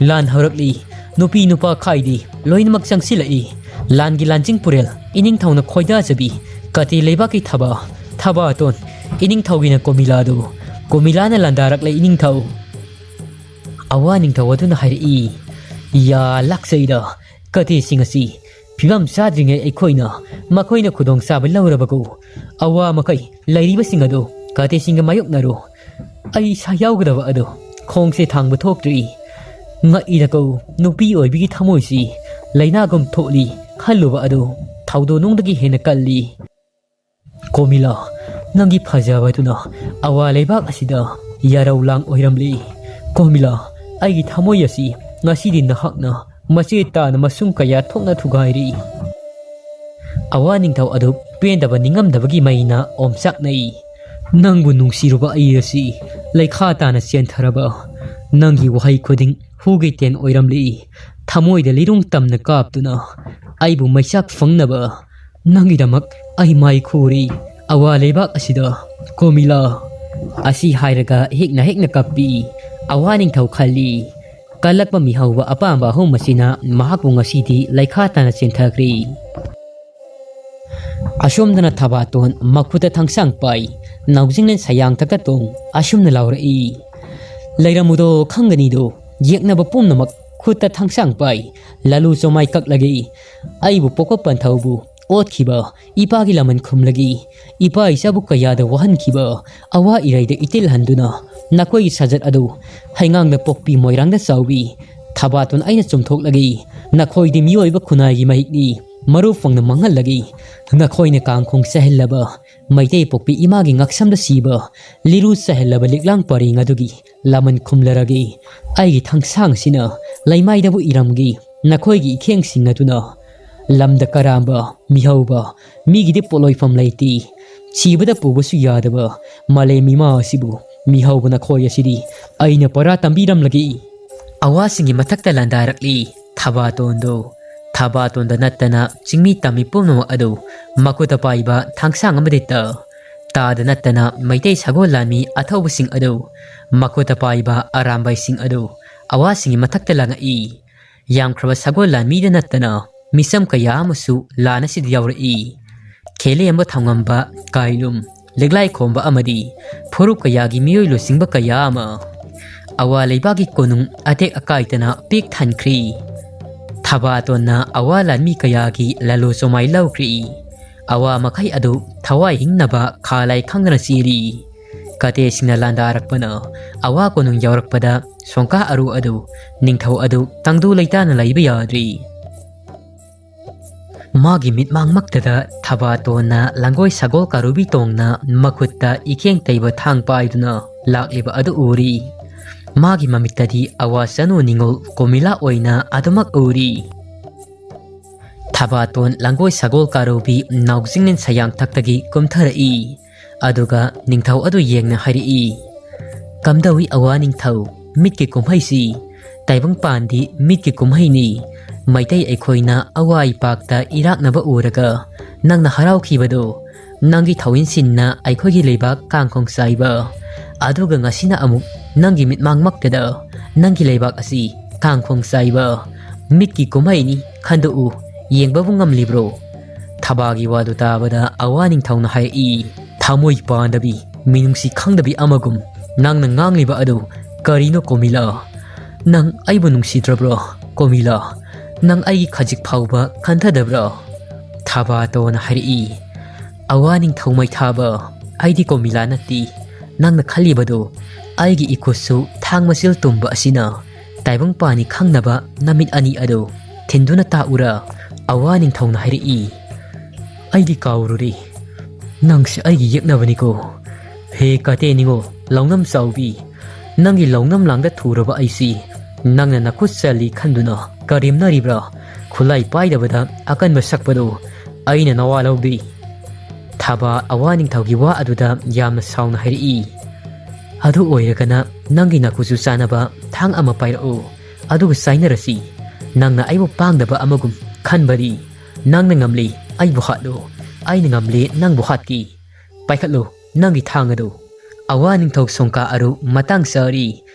ꯂꯥꯟ ꯍꯧꯔꯛꯂꯤ꯫ ꯅꯨꯄꯤ ꯅꯨꯄꯥ ꯈꯥꯏꯗꯦ, ꯂꯣꯏꯅꯃꯛ ꯆꯪꯁꯤꯜꯂꯛꯏ꯫ ꯂꯥꯟꯒꯤ ꯂꯥꯟꯖꯤꯡ ꯄꯨꯔꯦꯜ ꯏꯅꯤꯡꯊꯧꯅ ꯈꯣꯏꯗꯥꯖꯕꯤ ꯀꯥꯇꯦ ꯂꯩꯕꯥꯛꯀꯤ ꯊꯕꯥ, ꯊꯕꯥꯇꯣꯟ ꯏꯅꯤꯡꯊꯧꯒꯤꯅ ꯀꯣꯃꯤꯂꯥꯗꯨ, ꯀꯣꯃꯤꯂꯥꯅ ꯂꯥꯟꯗꯥꯔꯛꯂꯦ ꯏꯅꯤꯡꯊꯧ꯫" ꯑꯋꯥ ꯅꯤꯡꯊꯧ ꯑꯗꯨꯅ ꯍꯥꯏꯔꯛꯏ, "ꯌꯥ ꯂꯥꯛꯆꯩꯗ, ꯀꯇꯦꯁꯤꯡ ꯑꯁꯤ ꯐꯤꯕꯝ ꯆꯥꯗ꯭ꯔꯤꯉꯩ ꯑꯩꯈꯣꯏꯅ ꯃꯈꯣꯏꯅ ꯈꯨꯗꯣꯡꯆꯥꯕ ꯂꯧꯔꯕꯒꯨ ꯑꯋꯥ ꯃꯈꯩ ꯂꯩꯔꯤꯕꯁꯤꯡ ꯑꯗꯨ ꯀꯇꯦꯁꯤꯡꯒ ꯃꯥꯌꯣꯛꯅꯔꯨ꯫ ꯑꯩ ꯏꯁꯥ ꯌꯥꯎꯒꯗꯕ ꯑꯗꯨ ꯈꯣꯡꯁꯦ ꯊꯥꯡꯕ ꯊꯣꯛꯇ꯭ꯔꯤ꯫ ꯉꯛꯏꯗꯀꯣ, ꯅꯨꯄꯤ ꯑꯣꯏꯕꯤꯒꯤ ꯊꯃꯣꯏꯁꯤ ꯂꯩꯅꯥꯒꯨꯝ ꯊꯣꯛꯂꯤ, ꯈꯜꯂꯨꯕ ꯑꯗꯨ ꯊꯧꯗꯣꯛꯅꯨꯡꯗꯒꯤ ꯍꯦꯟꯅ ꯀꯜꯂꯤ꯫ ꯀꯣꯃꯤꯂꯥ, ꯅꯪꯒꯤ ꯐꯖꯕꯗꯨꯅ ꯑꯋꯥ ꯂꯩꯕꯥꯛ ꯑꯁꯤꯗ ꯌꯥꯔꯧ ꯂꯥꯡ ꯑꯣꯏꯔꯝꯂꯤ꯫ ꯀꯣꯃꯤꯂꯥ, ꯑꯩꯒꯤ ꯊꯃꯣꯏ ꯑꯁꯤ ꯉꯁꯤꯗꯤ ꯅꯍꯥꯛꯅ ꯃꯆꯦ ꯇꯥꯅ ꯃꯁꯨꯡ ꯀꯌꯥ ꯊꯣꯛꯅ ꯊꯨꯒꯥꯏꯔꯤ꯫" ꯑꯋꯥ ꯅꯤꯡꯊꯧ ꯑꯗꯨ ꯄꯦꯟꯗꯕ ꯅꯤꯡꯉꯝꯗꯕꯒꯤ ꯃꯩꯅ ꯑꯣꯝꯆꯥꯛꯅꯩ꯫ "ꯅꯪꯕꯨ ꯅꯨꯡꯁꯤꯔꯨꯕ ꯑꯩ ꯑꯁꯤ ꯂꯩꯈꯥ ꯇꯥꯅ ꯆꯦꯟꯊꯔꯕ꯫ ꯅꯪꯒꯤ ꯋꯥꯍꯩ ꯈꯨꯗꯤꯡ ꯍꯨꯒꯤ ꯇꯦꯟ ꯑꯣꯏꯔꯝꯂꯤ꯫ ꯊꯃꯣꯏꯗ ꯂꯤꯔꯨꯡ ꯇꯝꯅ ꯀꯥꯞꯇꯨꯅ ꯑꯩꯕꯨ ꯃꯩꯆꯥꯛ ꯐꯪꯅꯕ ꯅꯪꯒꯤꯗꯃꯛ ꯑꯩ ꯃꯥꯏ ꯈꯨꯔꯤ꯫ ꯑꯋꯥ ꯂꯩꯕꯥꯛ ꯑꯁꯤꯗ ꯀꯣꯃꯤꯂꯥ꯫" ꯑꯁꯤ ꯍꯥꯏꯔꯒ ꯍꯦꯛꯅ ꯍꯦꯛꯅ ꯀꯞꯄꯤ꯫ ꯑꯋꯥ ꯅꯤꯡꯊꯧ ꯈꯜꯂꯤ, ꯀꯜꯂꯛꯄ ꯃꯤꯍꯧꯕ ꯑꯄꯥꯝꯕ ꯑꯍꯨꯝ ꯑꯁꯤꯅ ꯃꯍꯥꯛꯄꯨ ꯉꯁꯤꯗꯤ ꯂꯩꯈꯥ ꯇꯥꯅ ꯆꯦꯟꯊꯈ꯭ꯔꯦ꯫ ꯑꯁꯣꯝꯗꯅ ꯊꯕꯥꯇꯣꯟ ꯃꯈꯨꯠꯇ ꯊꯥꯡꯁꯥꯡ ꯄꯥꯏ, ꯅꯥꯎꯖꯤꯡꯂꯦꯟ ꯁꯌꯥꯡꯊꯛꯇ ꯇꯣꯡ ꯑꯁꯨꯝꯅ ꯂꯥꯎꯔꯛꯏ, "ꯂꯩꯔꯝꯃꯨꯗꯣ ꯈꯪꯒꯅꯤꯗꯣ, ꯌꯦꯛꯅꯕ ꯄꯨꯝꯅꯃꯛ ꯈꯨꯠꯇ ꯊꯥꯡꯁꯥꯡ ꯄꯥꯏ, ꯂꯥꯂꯨ ꯆꯣꯃꯥꯏ ꯀꯛꯂꯒꯦ꯫ ꯑꯩꯕꯨ ꯄꯣꯛꯄ ꯄꯟꯊꯧꯕꯨ ꯑꯣꯠꯈꯤꯕ ꯏꯄꯥꯒꯤ ꯂꯃꯟ ꯈꯨꯝꯂꯒꯦ꯫ ꯏꯄꯥ ꯏꯆꯥꯕꯨ ꯀꯌꯥꯗ ꯋꯥꯍꯟꯈꯤꯕ ꯑꯋꯥ ꯏꯔꯩꯗ ꯏꯇꯤꯜ ꯍꯟꯗꯨꯅ ꯅꯈꯣꯏꯒꯤ ꯁꯥꯖꯠ ꯑꯗꯨ ꯍꯩꯉꯥꯡꯗ ꯄꯣꯛꯄꯤ ꯃꯣꯏꯔꯥꯡꯗ ꯆꯥꯎꯕꯤ ꯊꯕꯥꯇꯣꯟ ꯑꯩꯅ ꯆꯨꯝꯊꯣꯛꯂꯒꯦ꯫ ꯅꯈꯣꯏꯗꯤ ꯃꯤꯑꯣꯏꯕ ꯈꯨꯟꯅꯥꯏꯒꯤ ꯃꯍꯤꯛꯅꯤ, ꯃꯔꯨ ꯐꯪꯅ ꯃꯥꯡꯍꯜꯂꯒꯦ꯫ ꯅꯈꯣꯏꯅ ꯀꯥꯡꯈꯣꯡ ꯆꯥꯏꯍꯜꯂꯕ ꯃꯩꯇꯩ ꯄꯣꯛꯄꯤ ꯏꯃꯥꯒꯤ ꯉꯛꯁꯝꯗ ꯁꯤꯕ ꯂꯤꯔꯨ ꯆꯥꯏꯍꯜꯂꯕ ꯂꯤꯛꯂꯥꯡ ꯄꯔꯦꯡ ꯑꯗꯨꯒꯤ ꯂꯃꯟ ꯈꯨꯝꯂꯔꯒꯦ꯫ ꯑꯩꯒꯤ ꯊꯥꯡꯁꯥꯡꯁꯤꯅ ꯂꯩꯃꯥꯏꯗꯕꯨ ꯏꯔꯝꯒꯦ꯫ ꯅꯈꯣꯏꯒꯤ ꯏꯈꯦꯡꯁꯤꯡ ꯑꯗꯨꯅ ꯂꯝꯗ ꯀꯔꯥꯝꯕ ꯃꯤꯍꯧꯕ ꯃꯤꯒꯤꯗꯤ ꯄꯣꯠꯂꯣꯏꯐꯝ ꯂꯩꯇꯦ꯫ ꯁꯤꯕꯗ ꯄꯨꯕꯁꯨ ꯌꯥꯗꯕ ꯃꯥꯂꯦꯝ ꯏꯃꯥ ꯑꯁꯤꯕꯨ ꯃꯤꯍꯧꯕ ꯅꯈꯣꯏ ꯑꯁꯤꯗꯤ ꯑꯩꯅ ꯄꯔꯥ ꯇꯝꯕꯤꯔꯝꯂꯒꯦ꯫" ꯑꯋꯥꯁꯤꯡꯒꯤ ꯃꯊꯛꯇ ꯂꯥꯟꯗꯥꯔꯛꯂꯤ ꯊꯕꯥꯇꯣꯟꯗꯣ꯫ ꯊꯕꯥꯇꯣꯟꯗ ꯅꯠꯇꯅ ꯆꯤꯡꯃꯤ ꯇꯝꯃꯤ ꯄꯨꯝꯅꯃꯛ ꯑꯗꯨ ꯃꯈꯨꯠꯇ ꯄꯥꯏꯕ ꯊꯥꯡꯁꯥꯡ ꯑꯃꯗꯤ ꯇ-, ꯇꯥꯗ ꯅꯠꯇꯅ ꯃꯩꯇꯩ ꯁꯒꯣꯜ ꯂꯥꯟꯃꯤ ꯑꯊꯧꯕꯁꯤꯡ ꯑꯗꯨ ꯃꯈꯨꯠꯇ ꯄꯥꯏꯕ ꯑꯔꯥꯝꯕꯥꯏꯁꯤꯡ ꯑꯗꯨ ꯑꯋꯥꯁꯤꯡꯒꯤ ꯃꯊꯛꯇ ꯂꯥꯡꯉꯛꯏ꯫ ꯌꯥꯝꯈ꯭ꯔꯕ ꯁꯒꯣꯜ ꯂꯥꯟꯃꯤꯗ ꯅꯠꯇꯅ ꯃꯤꯆꯝ ꯀꯌꯥ ꯑꯃꯁꯨ ꯂꯥꯟ ꯑꯁꯤꯗ ꯌꯥꯎꯔꯛꯏ꯫ ꯈꯦꯂꯦꯝꯕ ꯊꯧꯉꯝꯕ, ꯀꯥꯏꯂꯨꯝ, ꯂꯤꯛꯂꯥꯏ ꯈꯣꯝꯕ ꯑꯃꯗꯤ ꯐꯨꯔꯨꯞ ꯀꯌꯥꯒꯤ ꯃꯤꯑꯣꯏ ꯂꯨꯆꯤꯡꯕ ꯀꯌꯥ ꯑꯃ ꯑꯋꯥ ꯂꯩꯕꯥꯛꯀꯤ ꯀꯣꯅꯨꯡ ꯑꯇꯦꯛ ꯑꯀꯥꯏꯗꯅ ꯄꯤꯛ ꯊꯟꯈ꯭ꯔꯤ꯫ ꯊꯕꯥꯇꯣꯟꯅ ꯑꯋꯥ ꯂꯥꯟꯃꯤ ꯀꯌꯥꯒꯤ ꯂꯥꯂꯨ ꯆꯣꯃꯥꯏ ꯂꯧꯈ꯭ꯔꯤ꯫ ꯑꯋꯥ ꯃꯈꯩ ꯑꯗꯨ ꯊꯋꯥꯏ ꯍꯤꯡꯅꯕ ꯈꯥ ꯂꯥꯏ ꯈꯪꯗꯅ ꯆꯦꯜꯂꯤ꯫ ꯀꯇꯦꯁꯤꯡꯅ ꯂꯥꯟꯗꯥꯔꯛꯄꯅ ꯑꯋꯥ ꯀꯣꯅꯨꯡ ꯌꯧꯔꯛꯄꯗ ꯁꯣꯡꯀꯥ ꯑꯔꯨ ꯑꯗꯨ, ꯅꯤꯡꯊꯧ ꯑꯗꯨ ꯇꯪꯗꯨ ꯂꯩꯇꯥꯅ ꯂꯩꯕ ꯌꯥꯗ꯭ꯔꯤ꯫ ꯃꯥꯒꯤ ꯃꯤꯠꯃꯥꯡꯃꯛꯇꯗ ꯊꯕꯥꯇꯣꯟꯅ ꯂꯪꯒꯣꯏ ꯁꯒꯣꯜ ꯀꯥꯔꯨꯕꯤ ꯇꯣꯡꯅ ꯃꯈꯨꯠꯇ ꯏꯈꯦꯡ ꯇꯩꯕ ꯊꯥꯡ ꯄꯥꯏꯗꯨꯅ ꯂꯥꯛꯂꯤꯕ ꯑꯗꯨ ꯎꯔꯤ꯫ ꯃꯥꯒꯤ ꯃꯃꯤꯠꯇꯗꯤ ꯑꯋꯥ ꯆꯅꯨ ꯅꯤꯉꯣꯜ ꯀꯣꯃꯤꯂꯥ ꯑꯣꯏꯅ ꯑꯗꯨꯃꯛ ꯎꯔꯤ꯫ ꯊꯕꯥꯇꯣꯟ ꯂꯪꯒꯣꯏ ꯁꯒꯣꯜ ꯀꯥꯔꯨꯕꯤ ꯅꯥꯎꯖꯤꯡꯅꯦꯟ ꯁꯌꯥꯡꯊꯛꯇꯒꯤ ꯀꯨꯝꯊꯔꯛꯏ꯫ ꯑꯗꯨꯒ ꯅꯤꯡꯊꯧ ꯑꯗꯨ ꯌꯦꯡꯅ ꯍꯥꯏꯔꯛꯏ, "ꯀꯝꯗꯧꯏ ꯑꯋꯥ ꯅꯤꯡꯊꯧ, ꯃꯤꯠꯀꯤ ꯀꯨꯝꯍꯩꯁꯤ? ꯇꯥꯏꯕꯪꯄꯥꯟꯗꯤ ꯃꯤꯠꯀꯤ ꯀꯨꯝꯍꯩꯅꯤ꯫ ꯃꯩꯇꯩ ꯑꯩꯈꯣꯏꯅ ꯑꯋꯥ ꯏꯄꯥꯛꯇ ꯏꯔꯥꯛꯅꯕ ꯎꯔꯒ ꯅꯪꯅ ꯍꯔꯥꯎꯈꯤꯕꯗꯣ, ꯅꯪꯒꯤ ꯊꯧꯏꯟꯁꯤꯟꯅ ꯑꯩꯈꯣꯏꯒꯤ ꯂꯩꯕꯥꯛ ꯀꯥꯡꯈꯣꯡ ꯆꯥꯏꯕ꯫ ꯑꯗꯨꯒ ꯉꯁꯤꯅ ꯑꯃꯨꯛ ꯅꯪꯒꯤ ꯃꯤꯠꯃꯥꯡꯃꯛꯇꯗ ꯅꯪꯒꯤ ꯂꯩꯕꯥꯛ ꯑꯁꯤ ꯀꯥꯡꯈꯣꯡ ꯆꯥꯏꯕ꯫ ꯃꯤꯠꯀꯤ ꯀꯨꯝꯍꯩꯅꯤ, ꯈꯟꯗꯣꯛꯎ, ꯌꯦꯡꯕꯕꯨ ꯉꯝꯂꯤꯕ꯭ꯔꯣ?" ꯊꯕꯥꯒꯤ ꯋꯥꯗꯨ ꯇꯥꯕꯗ ꯑꯋꯥ ꯅꯤꯡꯊꯧꯅ ꯍꯥꯏꯔꯛꯏ, "ꯊꯃꯣꯏ ꯄꯥꯟꯗꯕꯤ, ꯃꯤꯅꯨꯡꯁꯤ ꯈꯪꯗꯕꯤ ꯑꯃꯒꯨꯝ ꯅꯪꯅ ꯉꯥꯡꯂꯤꯕ ꯑꯗꯨ ꯀꯔꯤꯅꯣ ꯀꯣꯃꯤꯂꯥ? ꯅꯪ ꯑꯩꯕꯨ ꯅꯨꯡꯁꯤꯗ꯭ꯔꯕ꯭ꯔꯣ ꯀꯣꯃꯤꯂꯥ? ꯅꯪ ꯑꯩꯒꯤ ꯈꯖꯤꯛ ꯐꯥꯎꯕ ꯈꯟꯊꯗꯕ꯭ꯔꯣ?" ꯊꯕꯥꯇꯣꯟꯅ ꯍꯥꯏꯔꯛꯏ, "ꯑꯋꯥ ꯅꯤꯡꯊꯧ ꯃꯩꯊꯥꯕ, ꯑꯩꯗꯤ ꯀꯣꯃꯤꯂꯥ ꯅꯠꯇꯦ꯫ ꯅꯪꯅ ꯈꯜꯂꯤꯕꯗꯨ ꯑꯩꯒꯤ ꯏꯈꯨꯠꯁꯨ ꯊꯥꯡ ꯃꯆꯤꯜ ꯇꯨꯝꯕ ꯑꯁꯤꯅ ꯇꯥꯏꯕꯪꯄꯥꯟꯅꯤ ꯈꯪꯅꯕ ꯅꯃꯤꯠ ꯑꯅꯤ ꯑꯗꯨ ꯊꯤꯟꯗꯨꯅ ꯇꯥꯛꯎꯔꯥ?" ꯑꯋꯥ ꯅꯤꯡꯊꯧꯅ ꯍꯥꯏꯔꯛꯏ, "ꯑꯩꯗꯤ ꯀꯥꯎꯔꯨꯔꯦ꯫ ꯅꯪꯁꯦ ꯑꯩꯒꯤ ꯌꯦꯛꯅꯕꯅꯤꯀꯣ꯫ ꯍꯦ ꯀꯥꯇꯦ ꯅꯤꯉꯣꯜ, ꯂꯧꯅꯝ ꯆꯥꯎꯕꯤ, ꯅꯪꯒꯤ ꯂꯧꯅꯝ ꯂꯥꯡꯗ ꯊꯨꯔꯕ ꯑꯩꯁꯤ ꯅꯪꯅ ꯅꯈꯨꯠ ꯆꯜꯂꯤ ꯈꯟꯗꯨꯅ ꯀꯔꯦꯝꯅꯔꯤꯕ꯭ꯔꯥ? ꯈꯨꯠꯂꯥꯏ ꯄꯥꯏꯗꯕꯗ ꯑꯀꯟꯕ ꯁꯛꯄꯗꯨ ꯑꯩꯅ ꯅꯋꯥ ꯂꯧꯗꯦ꯫" ꯊꯕꯥ ꯑꯋꯥ ꯅꯤꯡꯊꯧꯒꯤ ꯋꯥ ꯑꯗꯨꯗ ꯌꯥꯝꯅ ꯁꯥꯎꯅ ꯍꯥꯏꯔꯛꯏ, "ꯑꯗꯨ ꯑꯣꯏꯔꯒꯅ ꯅꯪꯒꯤ ꯅꯈꯨꯠꯁꯨ ꯆꯥꯅꯕ ꯊꯥꯡ ꯑꯃ ꯄꯥꯏꯔꯛꯎ, ꯑꯗꯨꯒ ꯆꯥꯏꯅꯔꯁꯤ꯫ ꯅꯪꯅ ꯑꯩꯕꯨ ꯄꯥꯡꯗꯕ ꯑꯃꯒꯨꯝ ꯈꯟꯕꯗꯤ꯫ ꯅꯪꯅ ꯉꯝꯂꯤ, ꯑꯩꯕꯨ ꯍꯥꯠꯂꯨ꯫ ꯑꯩꯅ ꯉꯝꯂꯤ, ꯅꯪꯕꯨ ꯍꯥꯠꯀꯦ꯫ ꯄꯥꯏꯈꯠꯂꯨ ꯅꯪꯒꯤ ꯊꯥꯡ ꯑꯗꯨ꯫" ꯑꯋꯥ ꯅꯤꯡꯊꯧ ꯁꯣꯡꯀꯥ ꯑꯔꯨ ꯃꯇꯥꯡ ꯆꯥꯔꯤ꯫